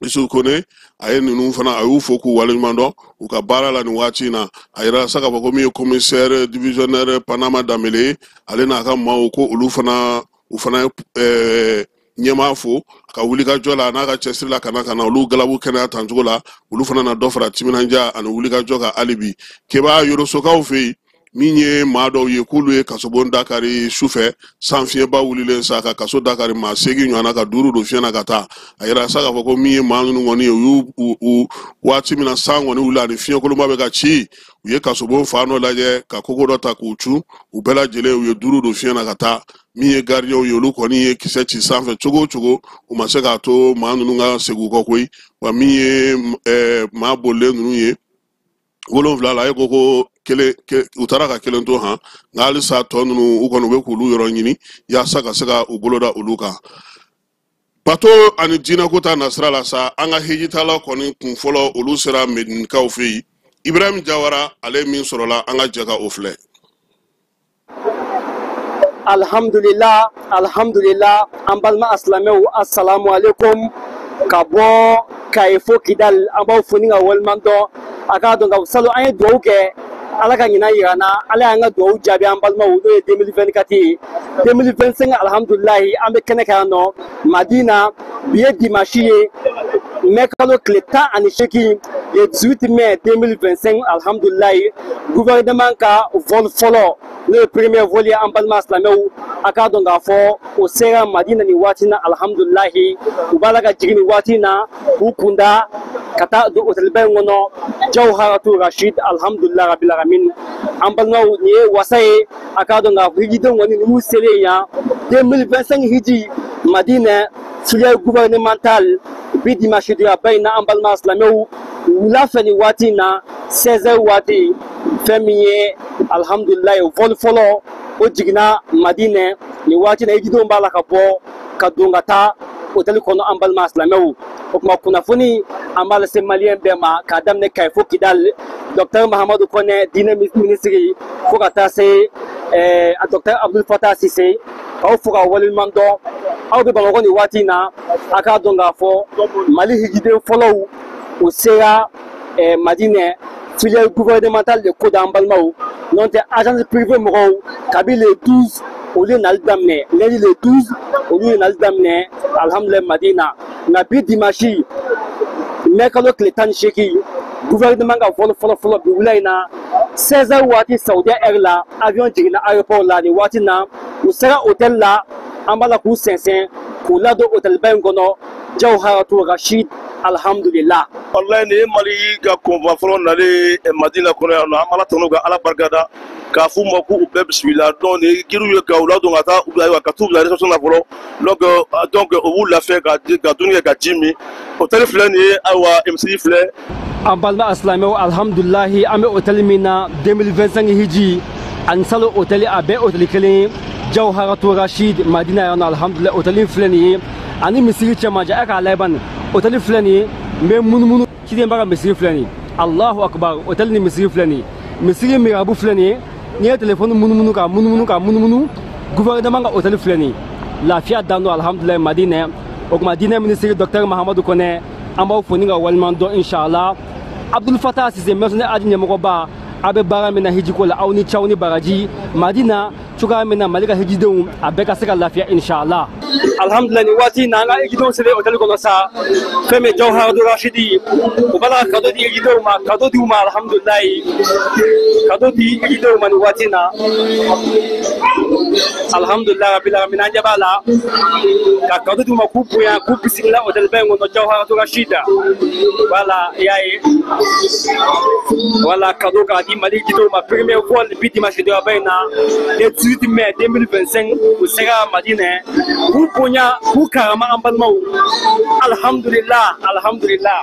Youssouf Kone, a ye ninnu fana a y'u fo k'u waleɲuman dɔn u ka baara la nin waati in na. A yira sa k'a fɔ ko min ye commissaire divisionnaire Panama Dambélé ye, ale n'a ka maaw ko olu fana u fana ye ɲɛmaa fo a ka wulikajɔ la n'a ka cɛsiri la ka na ka na olu galabu kɛnɛya tancogo la. Olu fana na dɔ fara timinandiya ani wulikajɔ kan hali bi. Keba Yorosokaw fɛ yen, min ye maa dɔw ye k'olu ye kasobon dakari sufɛ, san fiɲɛba wulilen sa ka kaso dakari maa 8 ɲɔgɔnna ka 5 don fiɲɛ na ka taa. A yira sa k'a fɔ ko min ye maa ninnu kɔni ye, u y'u waati min na san kɔni wuli ani fiɲɛkolonba bɛ ka ci, u ye kasobon fan dɔ lajɛ ka kogo dɔ ta k'u cun, u bɛɛ lajɛlen u ye 5 don fiɲɛ na ka taa. Min ye garidiɲɛw ye, olu kɔni ye kisɛ ci sanfɛ cogo o cogo, u ma se k'a to maa ninnu ka segin u kɔ koyi. Wa min ye maa bolilen ninnu ye 7 la, e ko kelen u taara ka kelen to han, nka halisa tɔ ninnu u kɔni u bɛ k'olu yɔrɔ ɲini yaasa ka se ka u bolo da olu kan. Bato ani diinɛko ta nasira la sa, an ka hijitala kɔni kun fɔlɔ olu sera Medinikaw fɛ yen. Ibrahim Jawara ale min sɔrɔla, an ka jɛ ka o filɛ. Alhamdulillah, alhamdulillah, an balima asilamɛw, assalamu alaikum. Ka bɔ Kayi fo Kidal, an b'aw fo ni ka waleɲuman dɔn. A k'a dɔn ka salon an ye dugawu kɛ, Ala ka ɲinan yira an na, Ala y'an ka dugawu jaabi an balimaw, n'o ye 2024 ye. 2025 alhamdulilahi, an bɛ kɛnɛ kan yan nɔ Madina. Bi ye dimanche ye, mai kalo tile 18, le 18 mai 2025. Alhamdulilahi, gouvernement ka vol fɔlɔ, n'o ye premier vol ye, an balima silamɛw, a k'a dɔn k'a fɔ o sera Madina nin waati na. Alhamdulilahi, u b'a la ka jigin nin waati na k'u kunda ka taa don hôtelba in kɔnɔ, Jawharatu Rashid. Alhamdulilahi rabbil alamin, an balimaw, nin ye wasa ye. A k'a dɔn k'a fɔ hijidenw kɔni ninnu selen yan 2025 hiji Madina filière gouvernementale bi dimanche ba in na, an balima silamɛw, wula fɛ nin waati in na 16h waati, fɛn min ye alhamdulilayi vol fɔlɔ o jiginna Madina nin waati na. Hijidenw b'a la ka bɔ ka don ka taa hôtel kɔnɔ, an balima silamɛw. O tuma kunnafoni an b'a lase maliyɛn bɛɛ ma k'a daminɛ Kayi fo Kidal, docteur Mahamadu Kɔnɛ diinɛ minisiri fo ka taa se docteur Abdul Fatah Sise, k'aw fo ka waleɲuman dɔn. Aw bɛ Bamakɔ nin waati in na, a k'a dɔn k'a fɔ Mali hijiden fɔlɔw o sera Madinɛ filière gouvernementale de ko da, an balimaw. N'o tɛ agence privée mɔgɔw, kabi le 12 olu ye nali daminɛ, lundi le 12 olu ye nali daminɛ alhamdulilayi Madina. Nka bi dimanche mai kalo tile 18, gouvernement ka vol fɔlɔ fɔlɔ bi wula in na 16h waati Saudiya heure la, avion jiginna aéroport la nin waati na, u sera hôtel la, an b'a la k'u sɛnsɛn k'u ladon hôtelba in kɔnɔ Jawharatu Rashid. Alhamdulillah. Wallahi nin ye Mali ka convoi fɔlɔ nalen Madina kɔnɔ yan nɔ. An b'Ala tanu ka Ala barikada k'a f'u ma k'u bɛɛ bisimila. Donc nin ye giriw ye ka u ladon ka taa, ayiwa, ka t'u bila réception na fɔlɔ. Donc u b'u lafiya ka dumuni kɛ ka ji min. Hôtel filɛ nin ye, ayiwa, misiri filɛ. An balima silamɛw, alhamdulilahi, an bɛ hôtel min na 2025 hiji ani salon hôtel a bɛɛ hôtel kelen ye, Jawharatu Rashid Madina yan nɔ. Alhamdulilahi, hôtel in filɛ nin ye ani misiri cɛ man jan. E k'a lajɛ bani, hôtel filɛ nin ye, n bɛ munumunu ciden ba ka misiri filɛ nin ye. Allahu akbar, hôtel ni misiri filɛ nin ye, misiri mirabu filɛ nin ye. N'i ye telefɔni munumunu ka munumunu ka munumunu, gouvernement ka hôtel filɛ nin ye. Lafiya dan don alhamdulilahi Madina. O tuma diinɛ minisiri docteur Mahamadu Kɔnɛ, an b'aw fo ni ka waleɲuman dɔn inshallah. Abdul Fatah Sise, maison aji ɲɛmɔgɔba, a bɛ baara min na hijiko la, aw ni caw ni baraji Madina cogoya min na Mali ka hijidenw a bɛɛ ka se ka lafiya inshallah. Alhamdulillah, nin waati in na an ka hijidenw selen hôtel kɔnɔ sa, fɛn min Jawharatu Rashidi, u b'a la ka cadeau di hijidenw ma, cadeau di u ma. Alhamdulilayi, cadeau di hijidenw ma nin waati in na. Alhamdulillah rabbil alamin, an ɲɛ b'a la ka cadeau di u ma k'u bonya k'u bisimila hôtel ba in kɔnɔ Jawharatu Rashid. Voilà, i y'a ye, voilà, cadeau k'a di Mali hijidenw ma, premier vol bi dimanche ba in na le 18 mai 2025, u sera Madinɛ k'u bonya k'u karama, an balimaw. Alhamdulillah, alhamdulillah,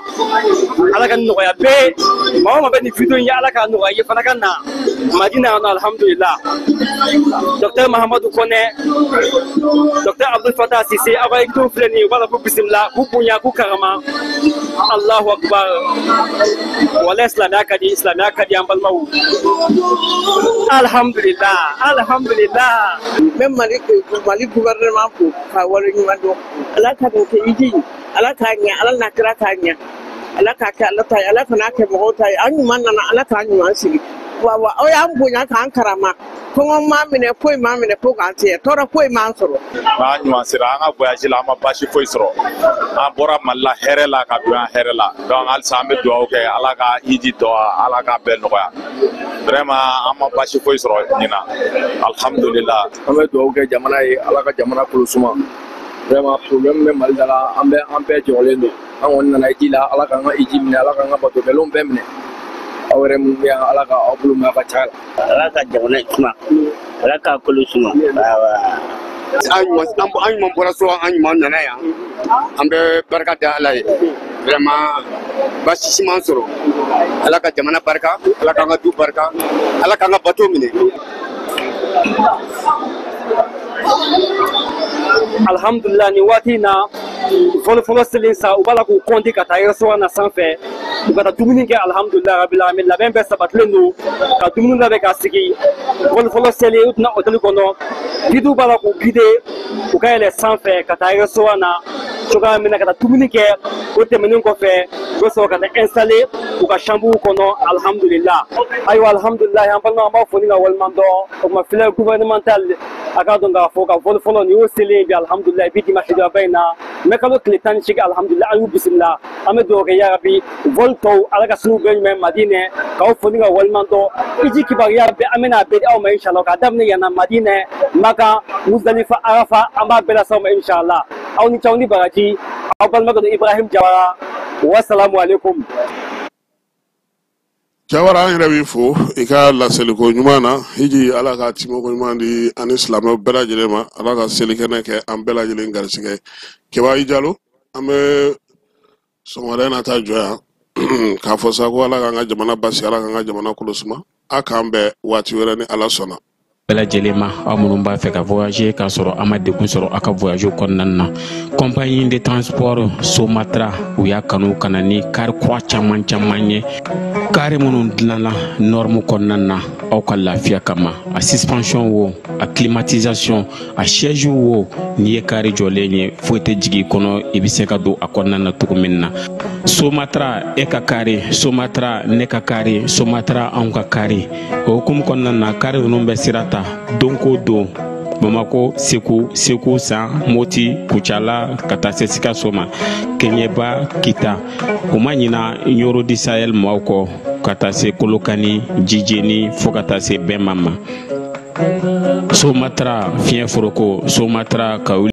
Ala ka nɔgɔya bɛɛ maa o maa bɛ nin video in ye, Ala k'a nɔgɔya i ye fana ka na Madina yan nɔ. Alhamdulillah, docteur Mahamadu Kɔnɛ, docteur Abdul Fatah Sise, aw ka hijidenw filɛ nin ye, u b'a la k'u bisimila k'u bonya k'u karama. Allahu akbar, walahi silamɛya ka di, silamɛya ka di an balimaw. Alhamdulillah, alhamdulillah. N bɛ Mali gouvernement fo k'a waleɲuman dɔn. Ala ka nin kɛ hiji, Ala k'a ɲɛ, Ala n'a kira k'a ɲɛ, Ala k'a kɛ Ala ta ye, Ala kan'a kɛ mɔgɔw ta ye. An ɲuman nana, Ala k'an ɲuman sigi. Wa aw y'an bonya k'an karama. Kɔngɔ m'an minɛ, foyi m'an minɛ, fo k'an se tɔɔrɔ foyi m'an sɔrɔ. N'an ɲuman sera an ka voyage la, an ma baasi foyi sɔrɔ. An bɔra Mali la hɛrɛ la ka don yan hɛrɛ la. Donc halisa an bɛ dugawu kɛ Ala ka hiji tɔ Ala k'a bɛɛ nɔgɔya. Vraiment an ma baasi foyi sɔrɔ ɲinan, alhamdulillah. An bɛ dugawu kɛ jamana ye, Ala ka jamana kolo suma. Vraiment problème bɛ Mali da la, an bɛɛ jɔrɔlen don. An kɔni nana hiji la, Ala k'an ka hiji minɛ, Ala k'an ka bato kɛlenw bɛɛ minɛ. Aw yɛrɛ minnu bɛ yan, Ala ka aw bolo mɛn aw ka ca la. Ala ka jamana suma, Ala k'a kolo suma. An ɲuman bɔra so, an ɲuman nana yan, an bɛ barika da Ala ye. Vraiment baasi si m'an sɔrɔ. Ala ka jamana barika, Ala k'an ka du barika, Ala k'an ka bato minɛ. Alhamdulillah, nin waati in na fɔlɔ fɔlɔ selen sa, u b'a la k'u kɔnti ka taa restaurant na sanfɛ, u ka taa dumuni kɛ. Alhamdulillah rabbil alamin, labɛn bɛɛ sabatilen don ka dumuni labɛn ka sigi. Fɔlɔ fɔlɔ selen, u tɛna hôtel kɔnɔ, guidew b'a la k'u guider u ka yɛlɛ sanfɛ ka taa restaurant na cogoya min na ka taa dumuni kɛ. O tɛmɛnen kɔfɛ, u bɛ sɔrɔ ka taa installer u ka chambre kɔnɔ. Alhamdulillah. Ayiwa, alhamdulillah, an balima, an b'a fɔ ni ka waleɲuman dɔn. O tuma filaire gouvernemental, a k'a dɔn k'a fɔ ka vol fɔlɔ nin y'o selen bi, alhamdulillah, bi dimanche ba in na, mɛ kalo tile 18, alhamdulillah, an y'u bisimila. An bɛ dugawu kɛ yarabi vol tɔw, Ala ka siniw bɛɛ ɲuman Madinɛ. K'aw fo ni ka waleɲuman dɔn. Hiji kibaruya bɛɛ, an bɛna a bɛɛ di aw ma inshallah, k'a daminɛ yan na Madinɛ, Makan, Muzdalifa, Arafa, an b'a bɛɛ lase aw ma inshallah. Aw ni ce, aw ni baraji. Aw balimakɛ don, Ibrahim Jawara. Wasalamu alaikum. Jawara, an yɛrɛ b'i fo i ka laseliko ɲuman na. Hiji, Ala ka timoko ɲuman di ani silamɛw bɛɛ lajɛlen ma. Ala ka selikɛnɛ kɛ an bɛɛ lajɛlen garisɛgɛ. Keba i Jalo, an bɛ sɔgɔmada in na taa jɔ yan k'a fɔ sa ko Ala k'an ka jamana basi, Ala k'an ka jamana kolo suma. A k'an bɛn waati wɛrɛ ni Ala sɔnna. Bɛɛ lajɛlen ma, aw minnu b'a fɛ ka voyager k'a sɔrɔ a ma degun sɔrɔ aw ka voyage kɔnɔna na, compagnie de transport Somatra, u y'a kanu ka na ni kari kura caman caman ye, kari minnu dilanna norme kɔnɔna na aw ka lafiya kama. A suspension wo, a climatisation, a siège wo, n'i ye kari jɔlen ye, foyi tɛ jigin i kɔnɔ, i bɛ se ka don a kɔnɔna na cogo min na. Somatra, e ka kari Somatra, ne ka kari Somatra, anw ka kari. O hukumu kɔnɔna na, kari ninnu bɛ sira ta don ko don Bamako, Segu, Segu San, Moti, Kucala, ka taa se Sikaso ma, Keɲeba, Kita. U ma ɲina Ɲoro di Sahel maaw kɔ, ka taa se Kolokani, Jijeni, fo ka taa se Bɛnma ma. Somatra fiɲɛ foroko, Somatra ka wuli.